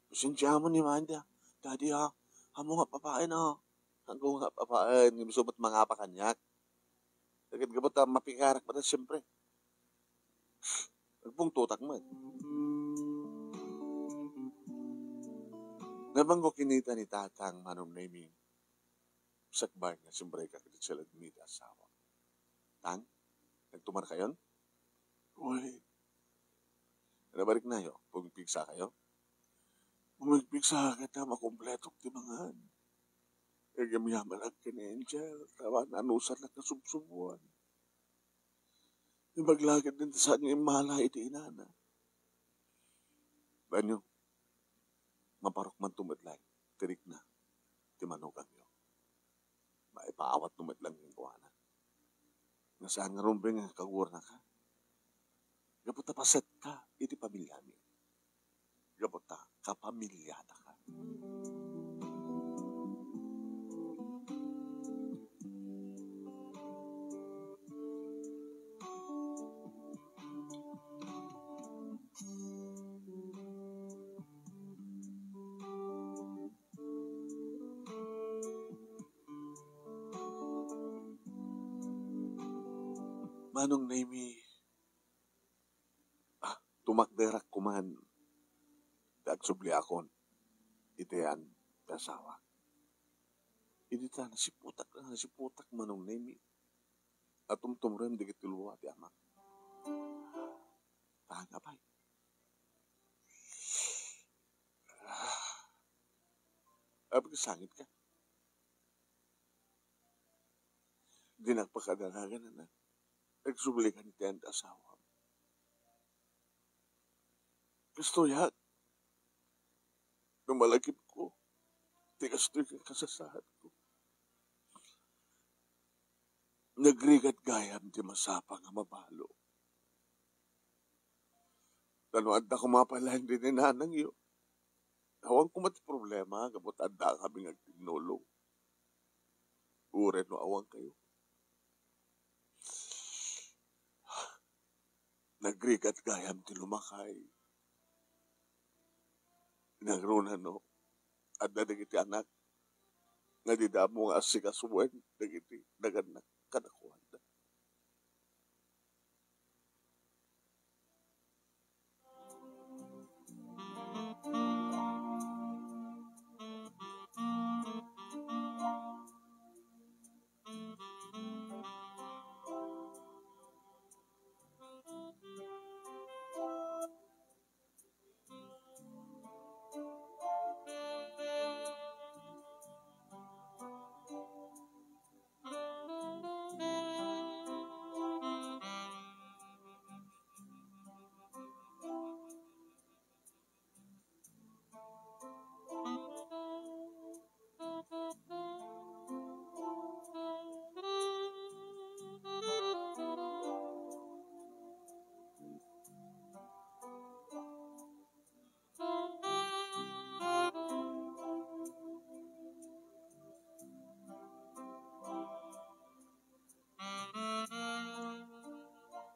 Pasensya mo ni Manda. Daddy ha. Amo nga papain ha. Amo nga papain. Nga gusto mo't mangapa kaniak. Dagit gabot ta mapigarak pa ta siyempre. Agpungtotak man. Nabanggo kinita ni Tatang Manong Nemi. Sakbay nga simrek ka iti silaw dita asawa. Tang, nagtumar kayon? Uy. Nabarik nayo, pumigpigsa kayo? Pumigpigsa ka ta makumpletok ti mangan. Agyamyaman ak ken Angel, tawa nanusan ak kasubsubuan. Ibaglagad din ti saan nga immala iti inana. Banyo, maparok man to met laeng ti rikna ti manugangyo. Maipaawat to met laeng kenkuana. Nga saan nga rumbeng nga kagurna ka. Gapu ta paset ka iti pamilyami. Gapu ta kapamilyada ka. Manong Nemi, ah, tumakderak kuman ti agsubliakon iti ayan ti asawa. Idi ta nasiputak, nasiputak Manong Nemi, a tumtumrem dagiti lua ti amak. Tanga pay. Ah, apay sangit ka? Dinak pakadanagan, anak. Agsubli ka ni ti ayan ti asawam. Kastoy, ha? No malagipko, ti kastoy nga kasasaadko. Nagrigat gayam ti masapa nga mabalo. Ta no adda koma pay laeng daydi nanangyo, awan koma ti problema gapu ta adda kami nga agtinnulong. Uray no awan kayo. Nagrigat gayam ti lumakay. Nangruna no adda dagiti anak nga dida ammo nga asikasoen dagiti nagannak kadakuada.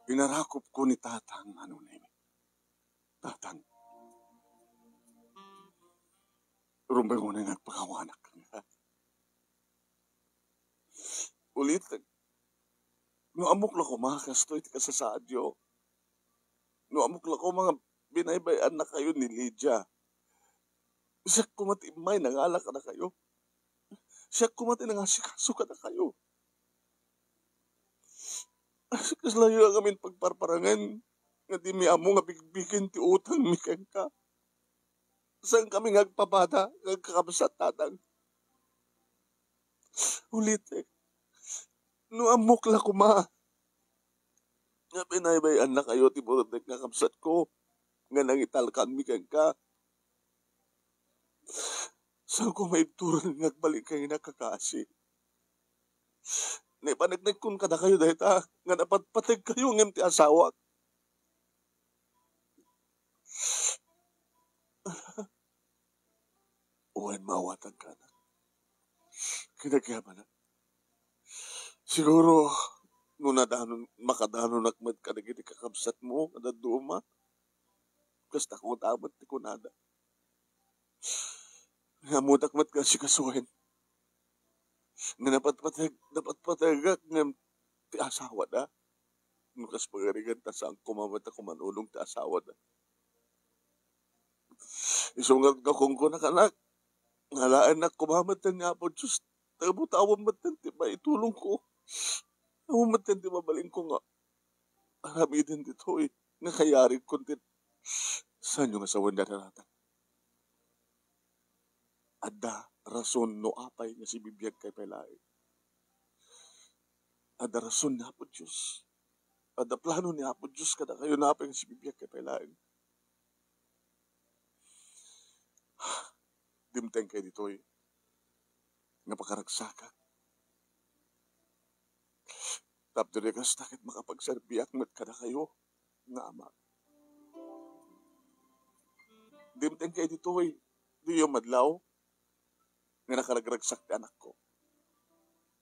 Pinarakupko ni Tatang, Mano Nemi. Tatang, rumbeng unay nga agpakawanak kenka. Ulitek, no ammok la koma kastoy ti kasasaadyo, no ammok la koma nga binaybay-annakayo ni Lydia, siak koma ti immay nangala kadakayo. Siak koma ti nangasikaso kadakayo. Kaslayo a ngamin pagparparangen nga dimi ammo nga bigbigen ti utangmi kenka. Saankami nga agpabada nga agkakabsat, Tatang. Ulitek, no ammok la koma nga binaybay-annakayo ti burudek nga kabsatko nga nangitalkanmi kenka, saanko maibturan nga agbalik kaynak a kakasi. Naipaneknekkon kadakayo dayta nga napatpategkayo ngem ti asawak. Wen, maawatangka, anak. Kinagyaman, anak. Siguro, no nadanon, makadanonak met kadagiti kakabsatmo nga dadduma, kasta koma met ti kunada. Nga ammodak met nga asikasuen. Nga napatpateg-, napatpategak ngem ti asawada. No kas pagarigan ta saan koma met a kumanulong ti asawada. Isu nga, nga kunkunak, anak, nga alaennak koma met ni Apo Dios. Tabuta awan met ti maitulongko. Awan met ti mabalinko nga aramiden ditoy nga kayarigkon ti. Saanyo nga sawen dayta, Tatang? Adda rason no apay nga sibibiagkayo pay laeng. Adda rason ni Apo Dios. Adda plano ni Apo Dios kadakayo no apay nga sibibiagkayo pay laeng. Dimtengkayo ditoy nga pakaragsakak. Tapno di kasta ket makapagserbiak met kadakayo nga ama. Dimtengkayo ditoy, diyo madlaw nga nakaragragsak ti anakko.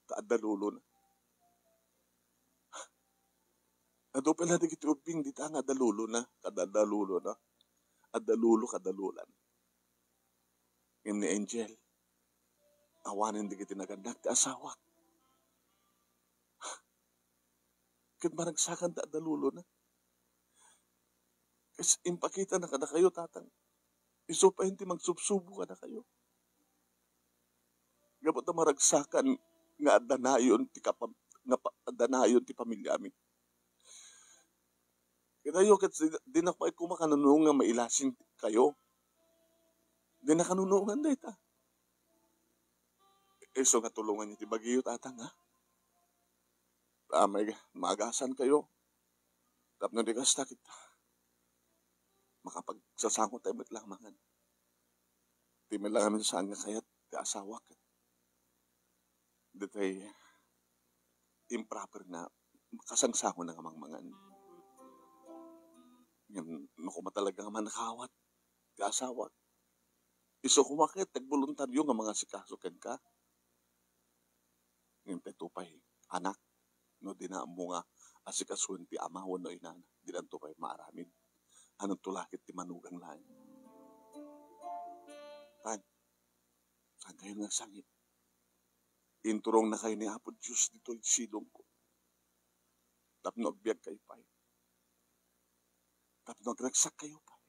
Ta adda lulona. Adu pay la dagiti ubbing dita nga adda lulona, kada adda lulona. Adda lulo, kada lulona. Ngem ni Angel, awanen dagiti nagannak ti asawak. Ket maragsakan ta adda lulona. Kas impakitana kadakayo, Tatang. Isu pay ti magsubsubo kadakayo. Gapu ta maragsakan nga adda nayon ti kapam-, nga pa-, adda nayon ti pamiliami. Kitayo ket si-, dinak pay koma kanunongan nga mailasing kayo. Dina kanunongan dayta. Isu nga tulonganyo ti bagiyo, Tatang, ha? Amay, maagasan kayo. Tapno di kasta ket makapagsasango tayo met lang mangan. Di met lang amin saan nga kayat ti asawak. Ditoy improper nga kasangsango na nga mangmangan. Ngem no koma talaga nga manakawat ti asawak, isu koma ket ti agboluntario nga mangasikaso kenka. Ngem daytoy pay, anak, no dina ammo nga asikasuen ti ama wenno inana, dinanto pay maaramid. Anonto la ket ti manugang laeng. Kan, saankayo nga agsangit? Inturongnakayo ni Apo Dios ditoy silongko. Tapno agbiagkayo pay. Tapno agragsakkayo pay.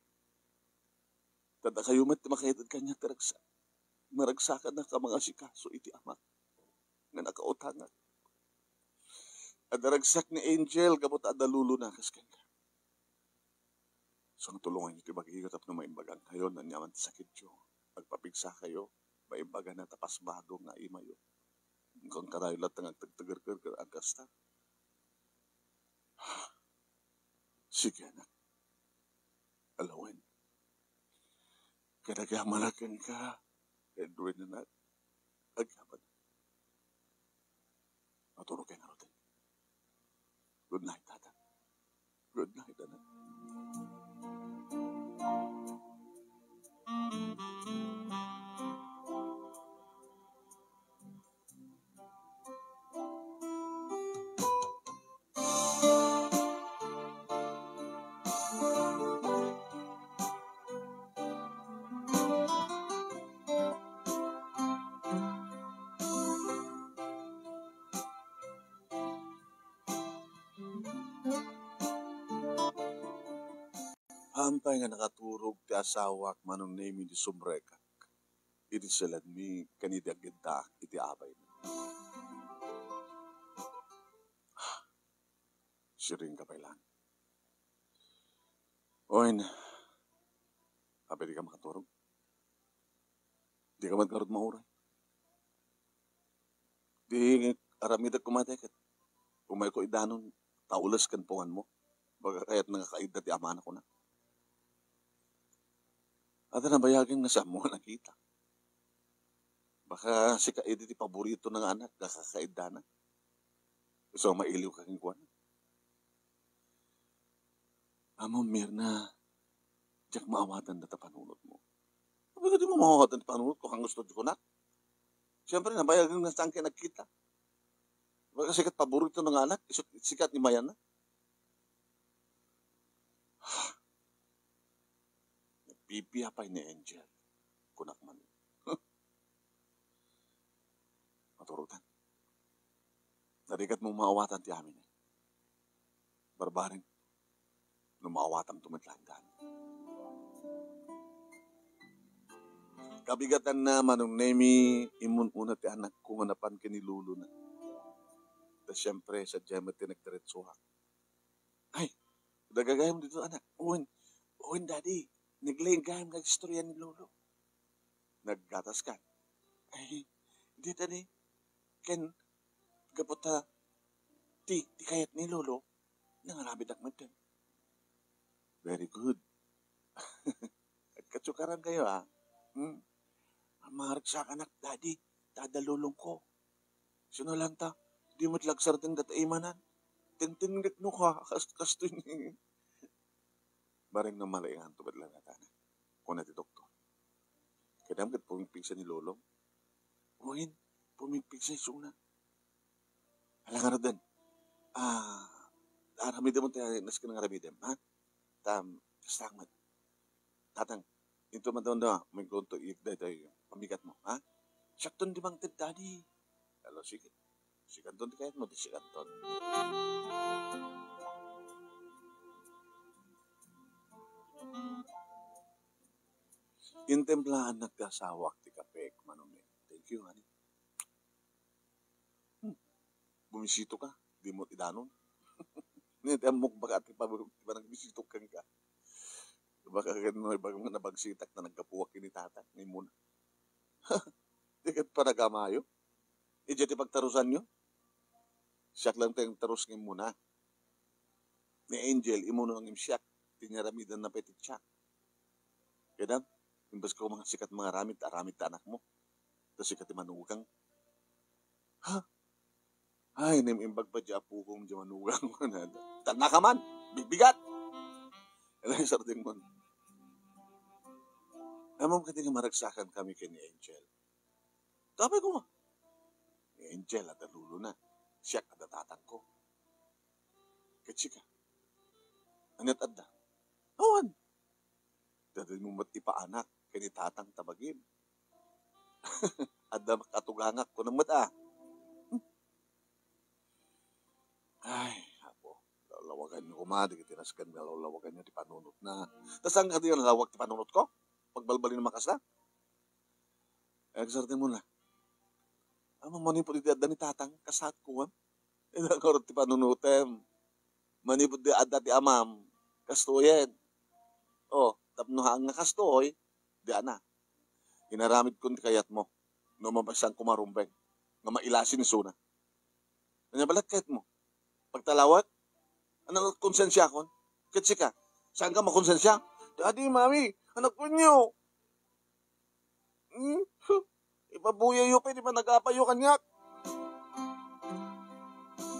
Ta dakayo met ti makaited kaniak ti ragsak. Maragsakannak a mangasikaso iti amak nga nakautangak. Adda ragsak ni Angel gapu ta adda lulona kas kenka. Isu nga tulonganyo ti bagiyo tapno maimbagankayo no aniaman ti sakityo. Agpapigsakayo, maimbagana ta pasbado nga imayo. Ngem kadayo latta nga agtagtagergerger a kasta. Sige, anak. Alawen. Kadagamanak kenka, Edwin, anak. Agyaman. Maturog kayo ngaruden. Good night, Tata. Good night, anak. Saan pay nga nakaturog ti asawak, Manong Nemi, idi sumrekak iti siledmi ken idi agiddaak iti abayna? Siring ka pay laeng. Wen, apay dika makaturog? Dika met ngarud mauray? Ti aramidek koma ket umayko idanon, taules ken punganmo. Baga kayatna nga kaidda ti amana, kuna. Adda nabayagem nga saanmo nga nakita. Baka sika idi ti paboritona nga anak, nga kakaiddana. Isu a mailiwka kenkuana. Ammom, Mirna, diak maawatan dayta panunotmo. Apay nga dimo maawatan ti panunotko, haan gusto ti kunak? Siyempre, nabayagem nga saanka nakita. Baga sika ti paboritona nga anak, isu ti sika ti imayanna. Nagbibiya pay ni Angel, kunak man. Maturog ta. Narigat mo maawatan ti amin. Barbareng, no maawatanto met laeng gani. Kabigatanna, Manong Nemi, immun-una ti anakko nga napan ken ni lolona. Ta siempre, sadiay met ti nagdiretsoak. Ay, dagagayam dito, anak. Wen, wen, daddy, naglaing gayam nga istorya ni lolo. Naggatas ka? Ay, dita ni, ken gapu ta ti, ti kayat ni lolo, nangarabidak met ken. Very good. Agkatsukaran kayo, ah. Hmm? Maragsak, anak, daddy, tada lolong ko. Sino lang ta, di met lagsar deng data imanan. Tengtengnek no ka, kas-, kastoy ni. Bareng no malaingan to met lang natana. Kuna ti doktor. Kadam ket pumigpigsa ni lolong. Wen, pumigpigsa isuna. Ala ngaruden. Ah, aramidem ti nasken nga aramidem, ha? Tam, kasta met. Tatang, into madonda, may gunto ik daytoy pamigatmo, ha? Siakton di mangted, daddy. Alo, sige. Sikanton ti kayatmo, ti sikanton. Intemplaannak ti asawak ti kape, Manong Neng. Thank you, honey. Hmm. Bumisito ka, di mo idanon. Ni ti ammok baka ti pag-, ti panagbisito kenka. Baka ken no, ibagam nga nabagsitak ta naggapuak ken ni tatang, ni muna. Di ket panagamayo. Idiay ti pagtarusanyo. Siak lang ti agtarus nga immuna. Ni Angel, immuno ngem siak ti inaramidanna pay ti tiak. Kadam, imbes ko nga sika ti mangaramid, aramid ta anakmo. Ta sika ti manugang. Ha? Ay, naimbag pay diay apokom diay manugang. Tannaka man, bigbigat. Ala, sardengmon. Ammom kadi nga maragsakan kami ken ni Angel. Tapay ko nga. Ni Angel, adda lolona. Siak, adda tatangko. Ket sika? Aniat adda? Awan. Daytoy mo met ipaanak ken ni tatang ta bagim. Adda makatugangak, kunam met a. Ay, Apo, lawlawaganyo koma dagiti nasken nga lawlawaganyo ti panunotna. Ta saan kadi nga nalawag ti panunotko? Pagbalbalin a makasta? Exertemona. Ammom, manipud iti adda ni tatang, kasaatko, a? Ida ngarud ti panunotem. Manipud di adda ti amam, kastoyen. O, tapno haan nga kastoy, di ana. Inaramidkon ti kayatmo. No mapasanko marumbeng, nga mailasin isuna. Ania balet kayatmo? Pagtalawag? Ania nga konsensiakon? Ket sika, saanka makonsensia? Daddy, Mami, anakkonyo. Hmm? Ipabuyayo pay ti panagapayo kaniak.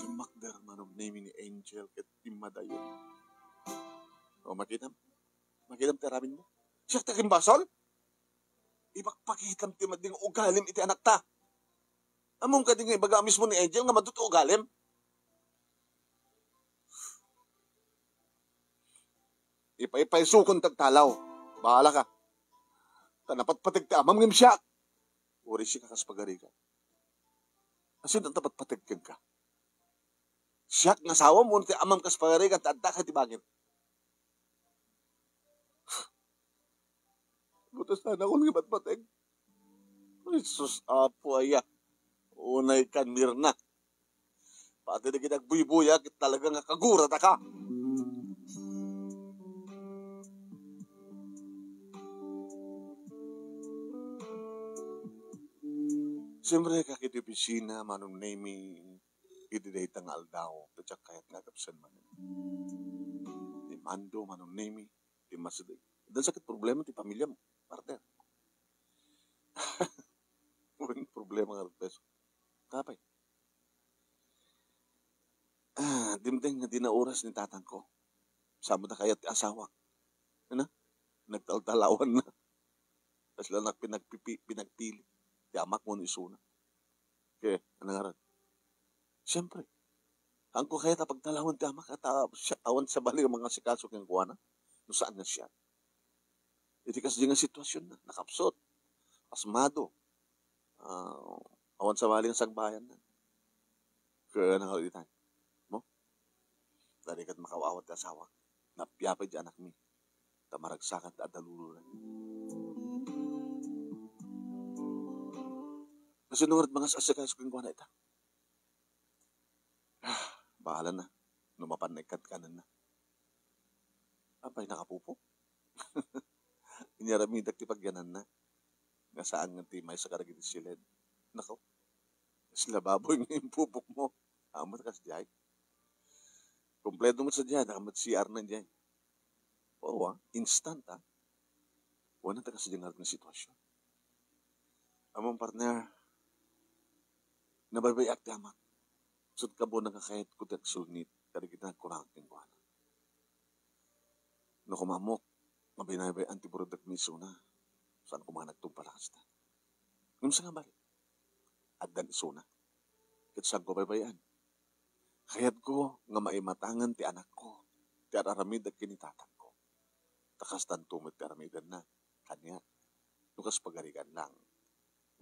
Timmakder manen ni Angel ket timmadayo. O, makitam? Makitam ti aramidmo? Siak ti agimbasol? Ipakpakitam ti madi nga ugalim iti anakta. Ammom kadi nga ibaga mismo ni Angel nga madu ti ugalim? Ipaipaisukon ti agtalaw. Bahala ka. Ta napatpateg ti amam ngem siak. Uray sika kas pagarigan. Asino ti napatpateg kenka? Siak nga asawam wenno ti amam kas pagarigan ta adda ka iti bangir? Butas na nakon nga batbateng. Ay, sus, Apo, aya. Unay kan Mirna. Pati dagiti agbuybuya, ket talaga nga kagurataka. Siyempre, kakiti opisina, Manong Nemy, iti dayta nga aldaw, ta diak kayat nga agabsen manen. Ni Mando, Manong Nemy, ti mas-, dan sakit problema ti pamiliam, partner. Wen problema nga rupes. Kapay. Ah, dimteng nga di naoras ni tatangko. Saan mo ta kayat ti asawak? Ano? Nagtaltalawan na. Kasla nak pinagpipi-, pinagpili. Ti amak mo ni isuna. Kaya, ano nga rin? Siyempre, haanko kayat a pagtalawan ti amak, ta siak awan sabali nga mangasikaso kenkuana, no saan nga siak. Iti kasdi nga sitwasyon na, nakapsut, pasmado, ah, awan sabali nga sagbayan na. Kaya na nga ulitan. Mo? Dadi ket makaw-awat ti asawa. Napiapay ti anakmi. Ta maragsakan ta adda lulunan. Kasino nga mangas-asikaso kenkuana ita? Ah, bahala na. No mapan na ikadkanenna. Apay, nakapupok? Inyaramidak ti pagyananna. Nga saan nga ti maysa kadagiti siled. Nako, sila baboy nga impupok mo. Amat kas diay. Kompleto mo sa diyan, amat C R na diyan. Oo, ah, instant, ah. Wala ta kasi diyan nga sitwasyon. Among partner, nabaybay-ak ti amak. Sut kabo nakakayat ko ti agsulnit, kadagiti nagkurang kenkuana. No kumamok, mabinaybay-an ti burudak misuna. Saan ko mga nagtugpala kasta? Ngem sa nga bali, addan isuna. Ket saan ko baybay-an? Kayatko nga maimatangan ti anakko ti ar-aramid a kinitatangko. Ta kastanto met ti aramidenna kaniak no kas pagarigan lang.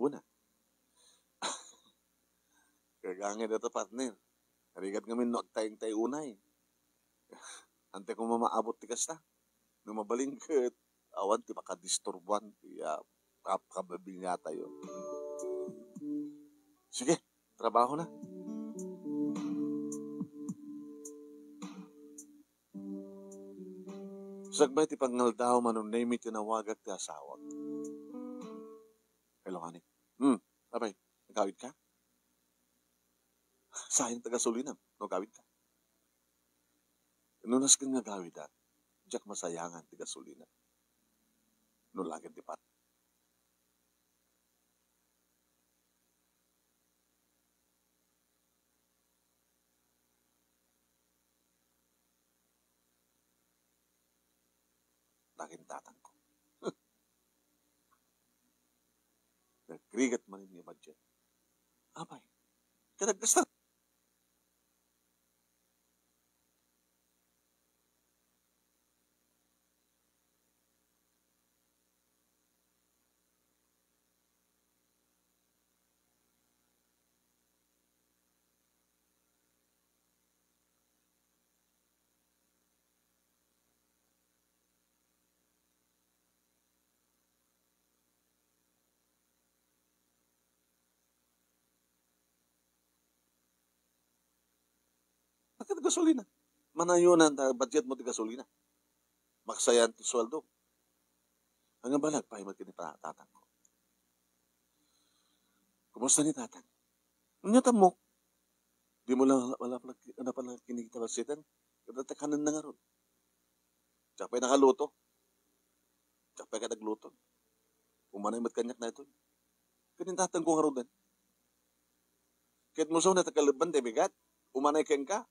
Una, kagangay data, partner. Rigat ngamin no agtaeng tay unay. Ante ko mamaabot ti kasta. No mabalin ket awan ti makadisturbuan ti, ah, kap-, kababilngatayo. Sige, trabaho na. Sakbay ti pangngaldaw, Manong Nemy, tinawagak ti asawak. Hello, honey. Hmm, apay, nagawid ka? Sayang ta gasolina, no gawid ka. No nasken nga gawidak, diak masayangan ti gasolina. No lagen ti pat. Lagen tatangko. Nagrigat manen nga budget. Apay, kadagkasta. Bakit gasolina? Manayonan ta budget mo ti gasolina. Maksayan ti sueldo. Ang balag, paimat kini pa tatang ko. Kumusta ni tatang? Nya tamok. Di mo lang wala pala, wala pala kinikita baseten. Kada takanan na nga ron. Diak pay nakaluto. Diak pay kadagluto. Umanay met kaniak na ito. Ket intatang ko ngaruden. Ket muso na takalebban ti bigat. Umanay kenka.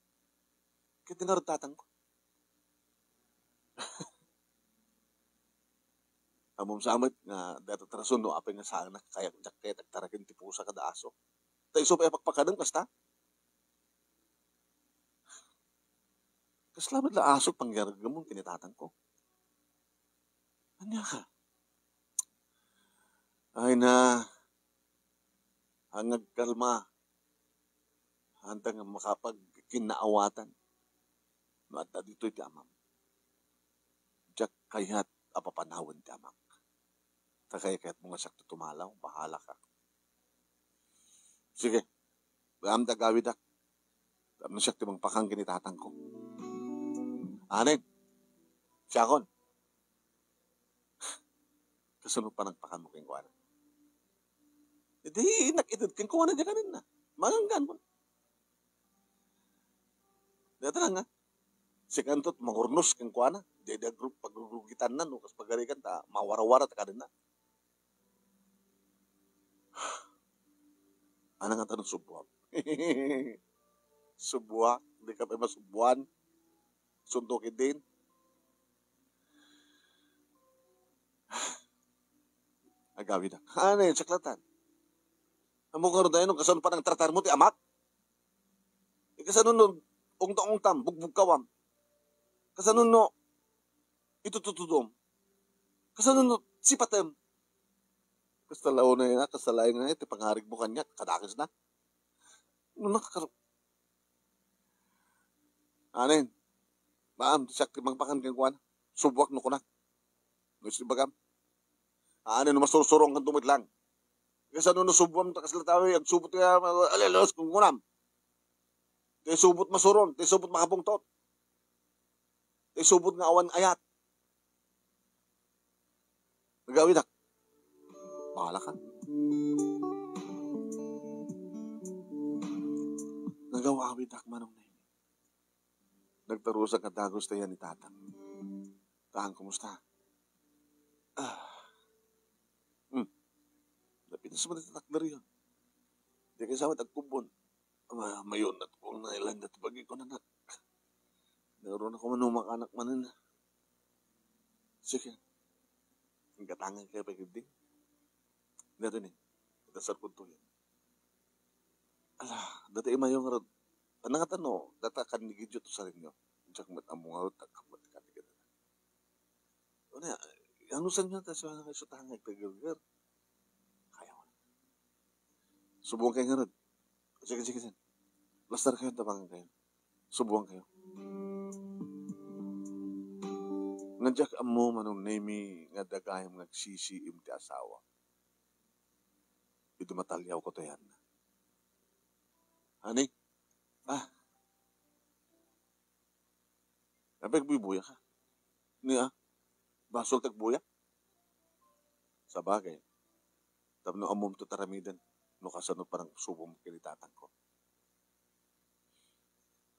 Ket inarod tatang ko. Amom sa met nga dayta ti rason no apay nga saanak kayat, diak kayat agtaraken ti pusa kada aso. Ta isu pay a pakpakanem kasta. Kasla met la aso pangyargamon ken ni tatang ko. Ania ka? Ay na, ang agkalma, handa nga makapagkinnaawatan. No adda ditoy ti amam, diak kayat a papanawen ti amak. Ta kayatmo nga siak ti tumalaw, bahala ka. Sige, ammom ti agawidak. Tapno siak ti mangpakan ken ni tatangko. Anen, siakon. Kasano panangpakanmo kenkuana? Idi, nakited kenkuana diay kanenna. Manganggan ko. Dayta lang, ha? Sikanto ti mangurnos kenkuana. Diay, diay agru-, pagrurugitanna, no? Kas pagarigan, ta mawarawara ta kanenna. Ano nga tanong, subuak? Subuak? Di ka pa masubuan? Suntok idin? Agawidak. Ano yun, saklatan? Amo ka ron tayo, no? Kasano panangtratar mo ti amak? Eh, kasano no, ungta-ungtam, bugbugkawam? Kasano no, itututudom? Kasano no, sipatem? Kasta launay na, kasta laeng na, iti pangarig mo kaniak, kadakes na. No, nakakar-, Anen, maam, ti siak ti mangpakan kenkuana. Subuak no kunak. No, isu ti ibagam. Anen, no masursurong kanto met lang. Kasano no subuam ta kasla tawi, agsubot ka, alalos, kung kunam. Ti subot masuron, ti subot makapungtot. Ti subot nga awan ayat. Nagawidak. Bahala ka. Nagawawidak, Manong Nemi. Nagtarusak nga dagus ta yan ni Tatang. Tatang, kumusta? Ah. Hmm. Napitas mo na tatak na riyan. Di kayo sa agkubon. Ma-, mayunat ko ang nailandat bagi ko, anak. Naroon ako manumakanak manen. Sige. Ang katangan kayo pa gidi. Dito ni. Dasar ko to yan. Ala, dati imayo nga rod. Ano nga tano? Data kan ni Gidyo to sa rinyo. Diyak mat amo nga rod, tagkamat ka ni Gidyo. Ano ya? Ano sa inyo ta sa nga sutangag tagalgar? Kaya mo. Subukan kayo nga rod. Sige, sige, sige. Lastar kayo, tabangan kayo. Subukan kayo. Nga diak ammo, Manong Nemi, nga dagayam nga agsisiim ti asawa. Iti mataliaw ko tayan. Honey? Ah. Apay, agbubuya ka? Ni, ah? Basol tagbuya? Sabagay. Tapno ammom to taramiden no kasano parang subom ken ni tatangko.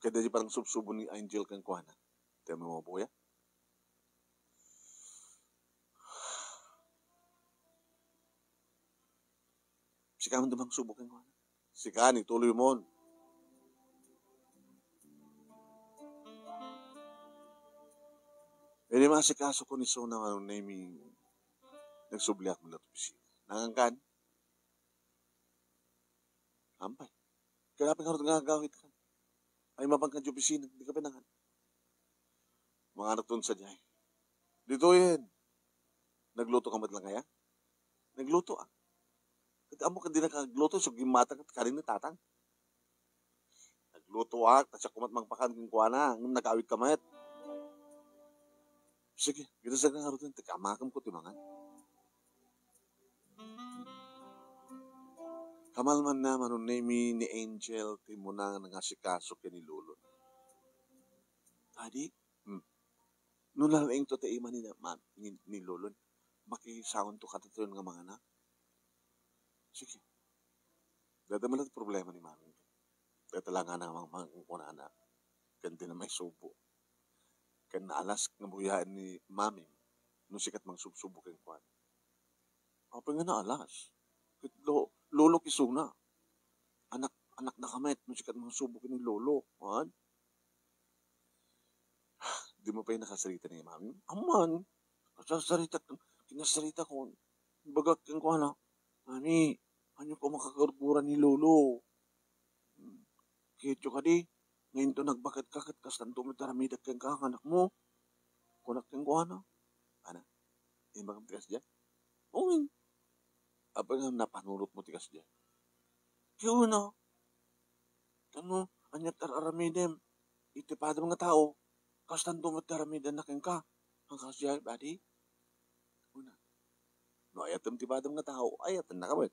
Kaya di parang subsubo ni Angel kenkuana. Tayo mo mabuya? Sika man dumang subo kenkuana. Sika ni tuloy mon. Idi maasikaso ko ni Sona, ano, Nemi, nagsubliak man lato opisina. Nangankan? Ampay. Kaya pingarod nga agawid ka. Ay, mapang ka di opisina, di ka pinangan. Mga anak tun sa jay. Dito yan. Nagluto ka mat lang kaya? Nagluto, ah. Ket ammo ket di nakagluto, so gimmata ket kanin ni tatang. Nagluto ak, ta siak kumat mangpakan kenkuana, ngem nagawid ka met. Sige, gita sa nga ruten, ti kamakem ko ti mangan. Kamalman na, Manong Nemi, ni Angel, ti muna nga nangasikaso ken ni Lolo. Adi, hmm. No nalaing to ti ima ni, ma-, ni, ni Lolo, makisaonto kadatayon nga mangana. Sige. Dada man ti problema ni Mami. Dada lang nga namang mangkunana. Ken di na maisubo. Ken naalas nga buyaen ni Mami no sikat mangsubsubo kenkuana. Apay nga naalas? Ket lo-, lolo kisuna. Anak, anak na kamet no sikat mangsubo ken ni lolo. Haan? Di mo pay nakasarita ni Mami? Amman, kasasarita, kinasarita ko. Bagak kenkuana, "Mami, ania ko makagurgura ni Lolo? Hmm, kayatyo kadi, nga inton nagbaket ka ket kastanto met aramidek kenka, nga anak mo." Kunak kenkuana. Ana, imbagam ti kasdiay? Wen. Apay nga napanunot mo ti kasdiay? Ti una, tapno ania ti ar-aramidem iti padem nga tao, kastanto met ti aramidenna kenka. Ang kasdiay, adi? Una, No ayatem ti badem nga tao, ayatennaka met.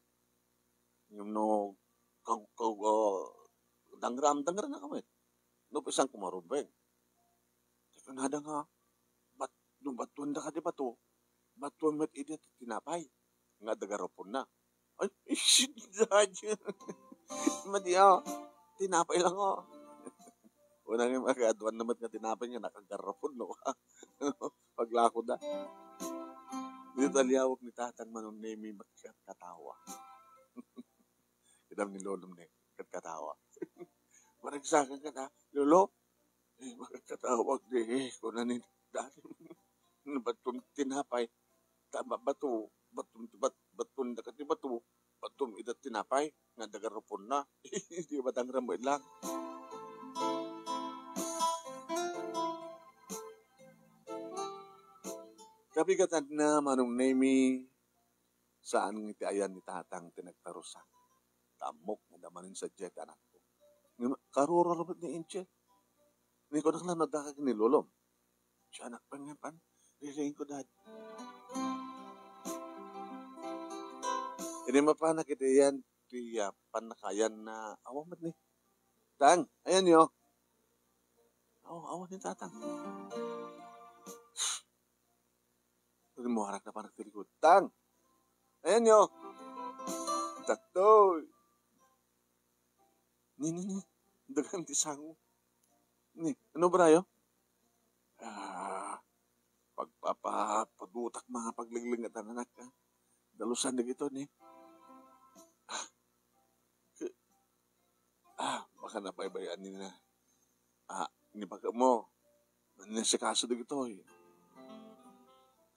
Ngem no kag-, kag-, ah, dangram, dangrannaka met. No, bisan kumarumbeng. Ti kunada nga, bat-, no batuendaka ti bato, batuem met iti tinapay nga adda garraponna. Ay, isidadya. Madi, ah. Tinapay lang, oh. Una nga makaaduan na met nga tinapay nga nakagarrapon, no? Paglakoda. Dita liawak ni Tatang Manong Nemi, magkatkatawa. Idam ni Lolom ni katkatawa. Maragsakan ka na, Lolo? Eh, makakatawag di, eh, kuna ni Daddy. Baton tinapay. Tama ba to? Baton, bat-, baton na ka ti bato. Baton ida tinapay. Nga dagarupon na. Di ba tangram lang? Kabigatan na, Manong Nemi, saan nga iti ayan ni Tatang ti nagtarusak. Ta ammok nga adda manen sadiay ti anakko. Ngem karuro met ni Inche. Ni kunak la no adda kag ni Lolom. Ti anak pa nga pan, riringko, Dad. Idi mapanak iti ayan ti, ah, pannakaayan na awan met ni. Tang, ayanyo. Aw, awan ni Tatang. Rimmuarak na panak ti likod. Tang! Ayanyo! Datoy! Ni, ni, ni. Dagan ti sango. Ni, ano, brayo? Ah, pagpapadutak mga paglengleng a tananak, ah. Dalusan dagito, ni. Ah, ke-, ah, baka napaybay-an ni na. Ah, ni baka mo. Nasikaso dagito, eh.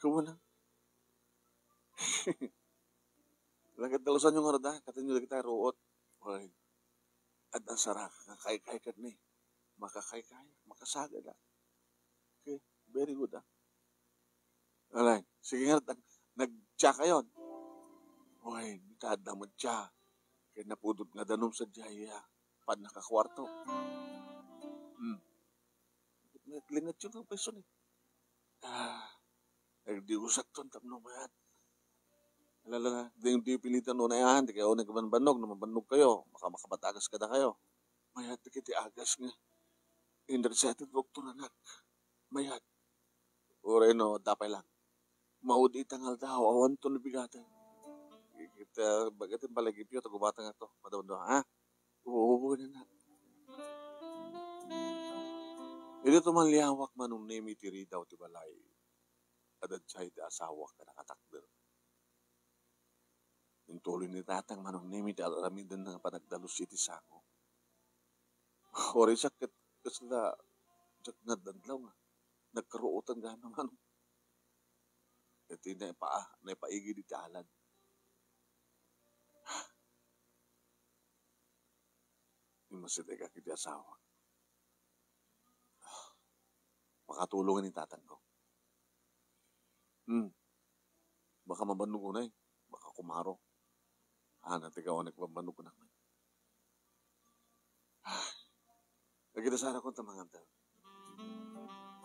Kumuna. Lagad dalusan yung arda, katin yung dagita ruot. Oy, adda saraka nga kaykay kadni. Makakaykay, makasagad, ah. Okay, very good, ah. Alay, sige nga, nag-, nagtsa kayon. Oy, adda mo tsa. Kay napudot nga danum sa diyaya. Pan nakakwarto. Hmm. Lingat yung ang peso ni. Ah, nagdiusak ton tapno mayat. Alala, di, di pilitan no na yan, di kayo nagbanbanog, no mabannog kayo, baka makabatagas kada kayo. Mayat na kiti agas nga. Indra sa atin, doktor anak. Mayat. Uray no, dapay lang. Maudi tangal daw, awan to nabigaten. Kita, bagat yung balagipyo, tagubatang ato. Madawdaw, ha? Oo, na na. Iti tumanliawak Manong Nemi ti ridaw ti balay. Adda sadiay ti asawak a nakatakder. Intuloy ni Tatang Manong Nemi ti aramiden nga panagdalus iti sango. Uray siak ket kasla diak nga adlaw nga nagkaruotan gana, Manong. Iti naipa-, naipaigid iti alad. Immasideg iti asawa. Makatulong ni tatangko. Hmm. Baka mabannog unay. Baka kumaro. Ana, ti gawan nagpabannog kunak man. Ay. Nagkita sana kung tamangan ta.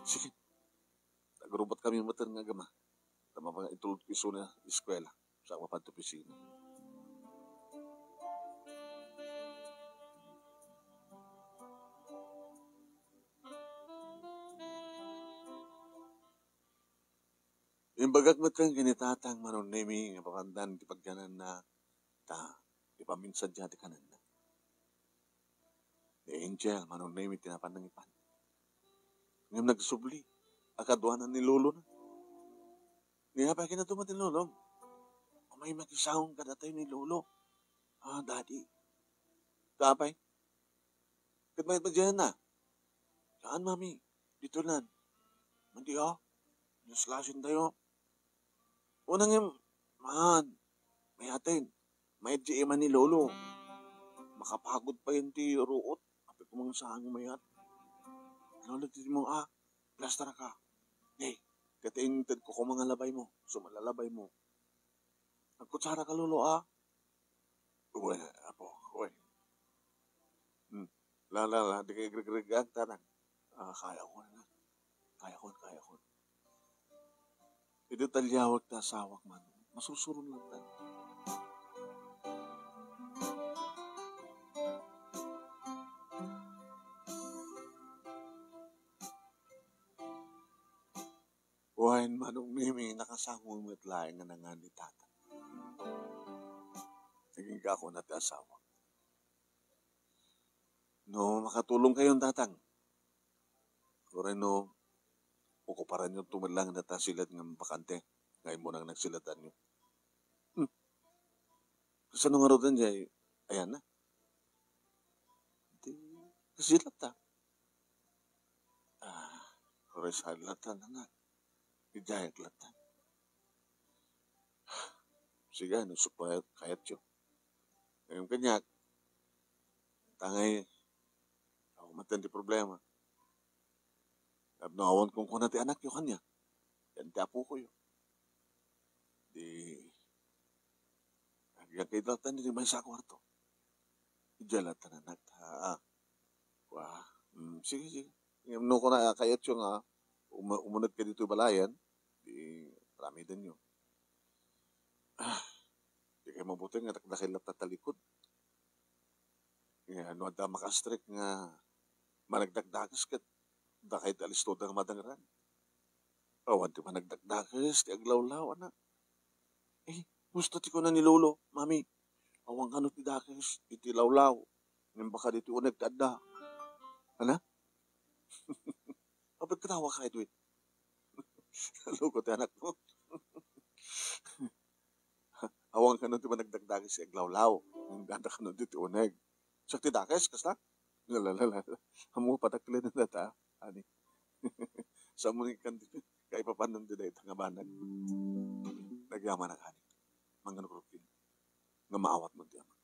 Sige. Nagrubot kami mater nga agama. Tama pa nga itulod ko isuna eskwela. Sa mapadto opisina. Imbagak met ken ni Tatang Manong Nemi nga papandan ti pagyananna ta ipaminsan ti kanenna. Ni Angel, Manong Nemi ti napan nangipan. Ngem nagsubli, a kaduanan ni lolona. Ni apay kinatuma ti lolo? Umay makisaon kadatayo ni lolo. Ah, daddy. Kapay? Ket mayat padiay na? Saan, mami? Dito nan. Mandi, oh. Dios lasin tayo. Una nga, man, mayaten. Mayat di iman ni lolo. Makapagod pa yan ti ruot. Apay ko mga saan mayat. Lolo, ti mo, ah. Plastar ka. Hey, katain ted ko mga labay mo. Sumalalabay mo. Agkutsara ka, lolo, ah. Uy, apo, uy. Hmm. La, la, la, di kay grigrigan, tanang. Ah, kaya ko na. Kaya ko, kaya ko. Iti taliawag ta asawak man. Masursuron latta. Wen, Manong Mimi, nakasango met laeng nga nangan ni Tatang. Nagingga a kuna ti asawak, "No makatulongkayon, Tatang, uray no okuparanyo to met laeng dayta a siled nga bakante nga immuna nga nagsiledanyo." Hmm. Kasano ngaruden jay ayanna? Ti, kasi latta. Ah, uray saan latta, anak. Idiay latta. Sige, no, supay kayatyo. Ngayon kaniak, tangay, ako met ti problema. Tapno awan kunkuna ti anakyo kaniak, ken ti apokoyo. Di, agyankay latta ni maysa a kuarto. Idiay latta, anak. Ah, ah. Wa, mm, sige, sige. Ngem no kuna kayatyo nga umu-, umunegkayo ditoy balayen, di aramidenyo. Ah, di kay mabuti nga dakdakkel latta talikod. Nga no adda makastrek nga managdakdakes ket dakay ti alistoda nga madangran. Awan ti managdakdakes ti aglawlaw, anak. Eh, husto ti kuna ni Lolo, Mami, awan kano ti dakes iti lawlaw, ngem baka ditoy uneg ti adda. Ana? Apay, katawa ka, Edwin. Loko ti anakmo. Awan kano ti managdakdakes ti aglawlaw, ngem adda kano ditoy uneg. Siak ti dakes, kasta? Lalalala. Ammo, padakkelen dayta, ani. Sa mo ni kan, kaipapanon ti dayta nga banag. Nagyamanak, ani. Mangrukrukil. Nga maawatmo ti ama.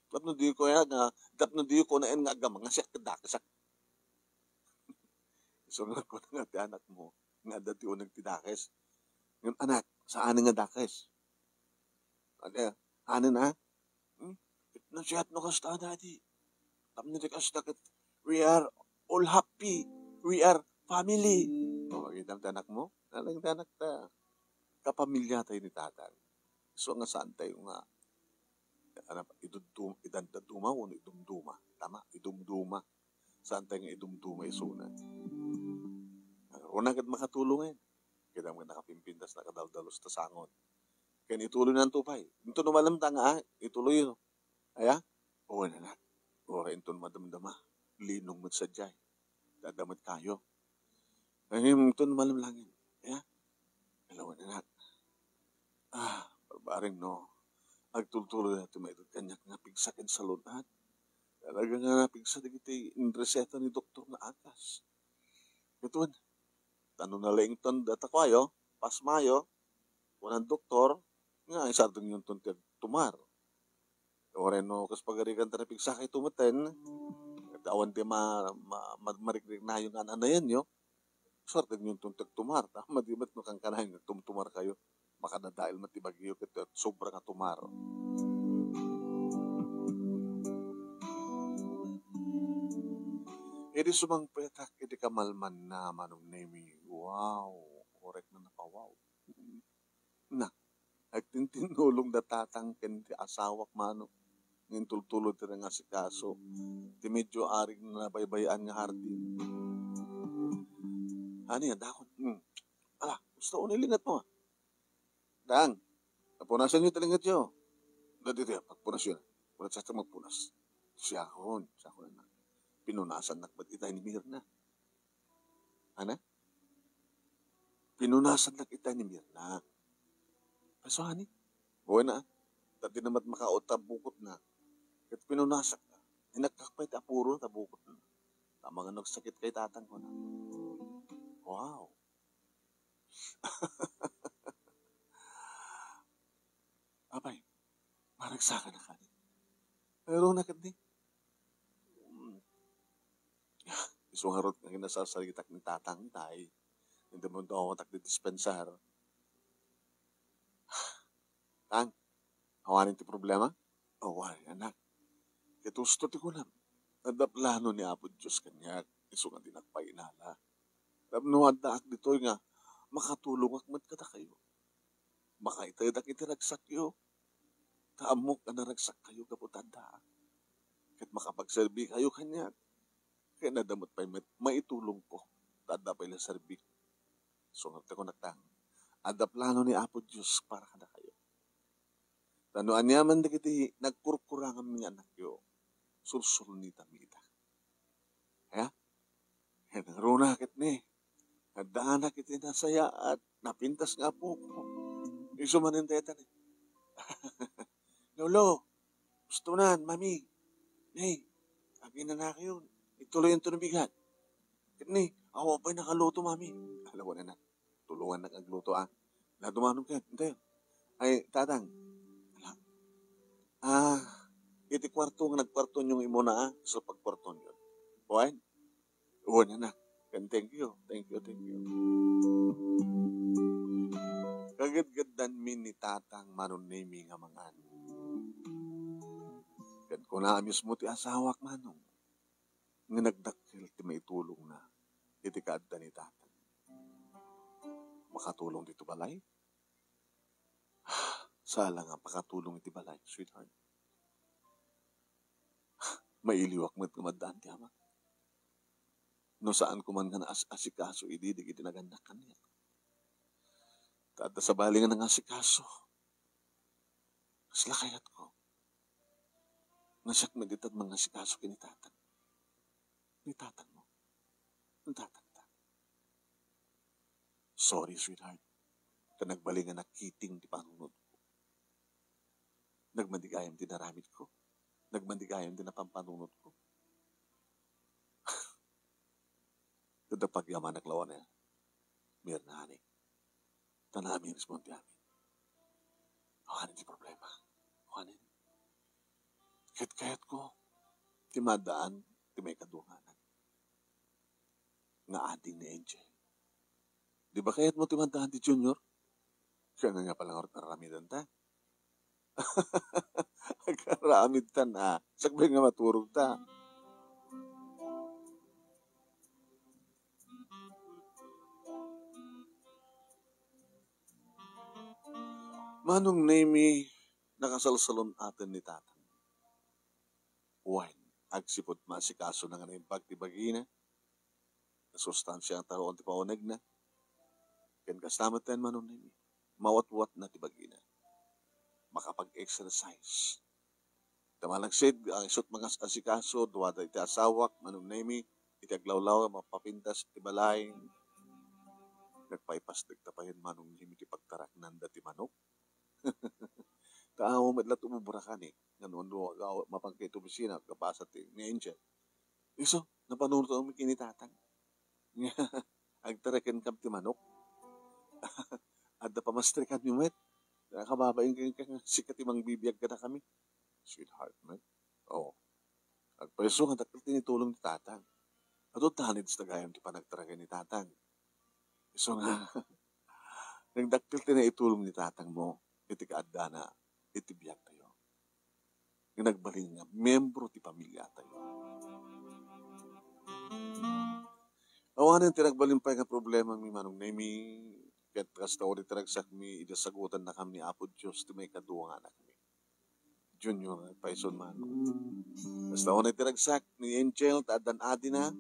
Tapno di ko ya nga, tapno di ko naen nga agama nga siak ti dakesak. Isu nga kuna nga ti anakmo nga adda ti uneg ti dakes. Ngem, anak, saan nga dakes? Ano, ano na? Hmm? Nasiatmo kasta, Daddy. Tapno di kasta ket, we are all happy. We are family. O, makitam ti anakmo? Alang ti anakta. Kapamiliatayo ni Tatang. Isu nga saantayo nga, ano, idudum-, idandaduma wenno idumduma. Tama, idumduma. Saantayo nga idumduma isuna. Runa ket makatulongen. Kidam ket nakapimpintas, nakadaldalos ta sangon. Ken ituloy nanto pay. Inton umalem ta nga, ah, ituloy, no? Aya? Wen, anak. Uray inton madamdama, linong met sadiay. Dadda met kayo. Ngem inton umalem laeng. Aya? Hello, anak. Ah, barbareng no. Agtultuloy ti maited kaniak nga pigsa ken salun-at. Talaga nga napigsa dagiti inreseta ni doktor nga agas. Ket wen, ta no nalaington data kuayo, pasmayo, kunan doktor, nga isardengyo inton ti agtumar. Uray no, kas pagarigan ta napigsakayto meten, ket awan ti ma-, ma-, ma-, marikriknayo nga an-anayanyo, isardengyo inton ti agtumar. Ta madi met no kankanayon nga tumtumar kayo, makadadael met ti bagyo ket sobra nga tumar. Idi sumangpetak iti kamalmanna, Manong Nemi, wow, korek nga napawaw. Na, agtintinnulong da tatang ken ti asawak, Manong, nga intultulod ti nangasikaso ti medyo arig nabaybay-an nga hardin. Ania, dakon? Hmm. Ala, gusto ko nilingat mo, ah. Dang, napunasan yo ti lingetyo. Dadi ti pagpunas yo. Wala sa magpunas. Siakon, siakon na. Pinunasan nak met itay ni Mirna. Ana? Pinunasan nak itay ni Mirna. Kaso, ani? Buhay na. Dadi na met makaot ta bukot na. Ket pinunasak na. Inakkak pay ti apuro ta bukot na. Tama nga nagsakit kay tatang ko na. Wow. Apay, maragsakan na kadi. Pero na kadi. Hmm. Isu ngarud nga kinasasaritak ni tatang, tay. Hindi mo daw tak di dispensar. Tang, awanen ti problema? Awan, anak. Ket husto ti kunam, adda plano ni Apo Dios kaniak, isu nga di nagpainala. Tapno addaak ditoy nga makatulongak met kadakayo. Makaitedak iti ragsakyo. Ta ammok a naragsakkayo gapu ta addaak. Ket makapagserbikayo kaniak. Ket nadamot pay met maitulongko. Ta adda pay la serbik. Isu ngarud, kunak, adda plano ni Apo Dios para kadakayo. Ta no aniaman dagiti nagkurkuranganmi nga annakyo, sursurnitanmi ida. Aya? Ket nangruna ket ni, adda anak iti nasayaat, napintas nga apok. Isu manen dayta ni, "Lolo, ustonan, Mami, Nay, aginanakayon, ituloyanto no bigat." Ket ni, "Awan pay nakaluto, Mami." Ala, kunana, "Tulongannak agluto, a. Ladumanon ket, intayo." "Ay, Tatang, ala. Ah, iti kuarto nga nagkuartonyo nga imuna, a, isu pagkuartonyo." Wen? Wen, anak. Ken thank you, thank you, thank you. Kagedgeddanmi ni Tatang Manong Nemi nga mangan. Ken kuna mismo ti asawak, Manong, nga nagdakkel ti maitulongna iti kaadda ni Tatang. Makatulong dito balay? Sala nga pakatulong iti balay, sweetheart. Mailiwak met nga maddaan ti amak. No saanko man nga naas-asikaso idi dagiti nagannak kaniak. Ta adda sabali nga nangasikaso. Kasla kayatko nga siak met ita ti mangasikaso ken ni Tatang. Ni Tatangmo. Ni Tatangta. Sorry, sweetheart. Ta nagbalin nga nakiting ti panunotko. Nagmadigayam ti naramidko. Nagmadigayam ti napampanunotko. Ket pagyamanak laeng, Mirna, honey. Ta naamin mismo ti amin. Awanen ti problema. Awanen. Ket kayatko ti maddaan ti maikadua nga anak nga ading ni Angel. Di ba kayatmo ti maddaan ti Junior? Kaya nga pala nga aramidanta. Agaramidtan, a. Sakbay nga maturogta. Manong Nemi, nakasalsalun-aten ni Tatang. Wen, agsipud maasikaso na nga naimbag ti bagina, nasustansia nga taroon ti paunegna. Ken kasta met ten, Manong Nemi, mawatwatna ti bagina. Makapag-exercise. Ta malaksid, a, isut' mangas-asikaso, duada iti asawak, Manong Nemi, iti aglawlaw, mapapintas iti balay. Nagpaipasdek ta payen, Manong Nemi, ti pagtaraknanda ti manok. Ta awan met la ti umobrakan, e. Ngano, no, aga-, mapanka iti opisina, agkabasa ti ni Angel. Isu, napanunotanmi ken ni Tatang. Agtarakenkami ti manok. Adda pamastrikanyo met. Nakababain kenka nga sika ti mangbibiag kadakami. Sweetheart, man. O. Agpayso nga dakkel ti naitulong ni Tatang. Adu ta ni, dagayam ti panagtaraken ni Tatang. Isu nga, nagdakkel ti naitulong ni Tatangmo iti kaaddana iti biagtayo. Nga nagbalin nga miyembro ti pamiliatayo. Awanen ti nagbalin pay nga problemami, Manong Nemi, ket kasta uri ti ragsakmi, idi asagutannakami ni Apo Dios ti maikadua nga anakmi. Junior, paisun, Manong. Kasta unay ti ragsak ni Angel, ta addan adina,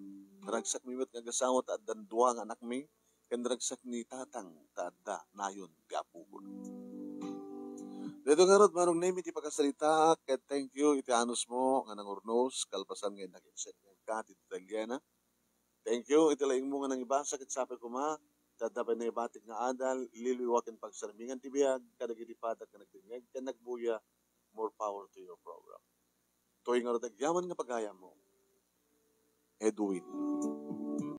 ragsakmi met nga agasawa, ta addan dua nga anakmi, ken ragsak ni Tatang, ta adda nayon ti apokon. Daytoy ngarud, Manong Nemi, ti pakasaritaak, ket thank you iti anusmo nga nangurnos, kalpasan nga innak-extend kenka ti detalyena. Thank you iti laingmo nga nangibasa ket sapay koma ta adda pay naibatik nga adal, liwliwa ken pagsarmingan ti biag kadagiti padak nga nagdengngeg ken nagbuya. More power to your program. Toy ngarud agyaman nga pagayammo, Edwin.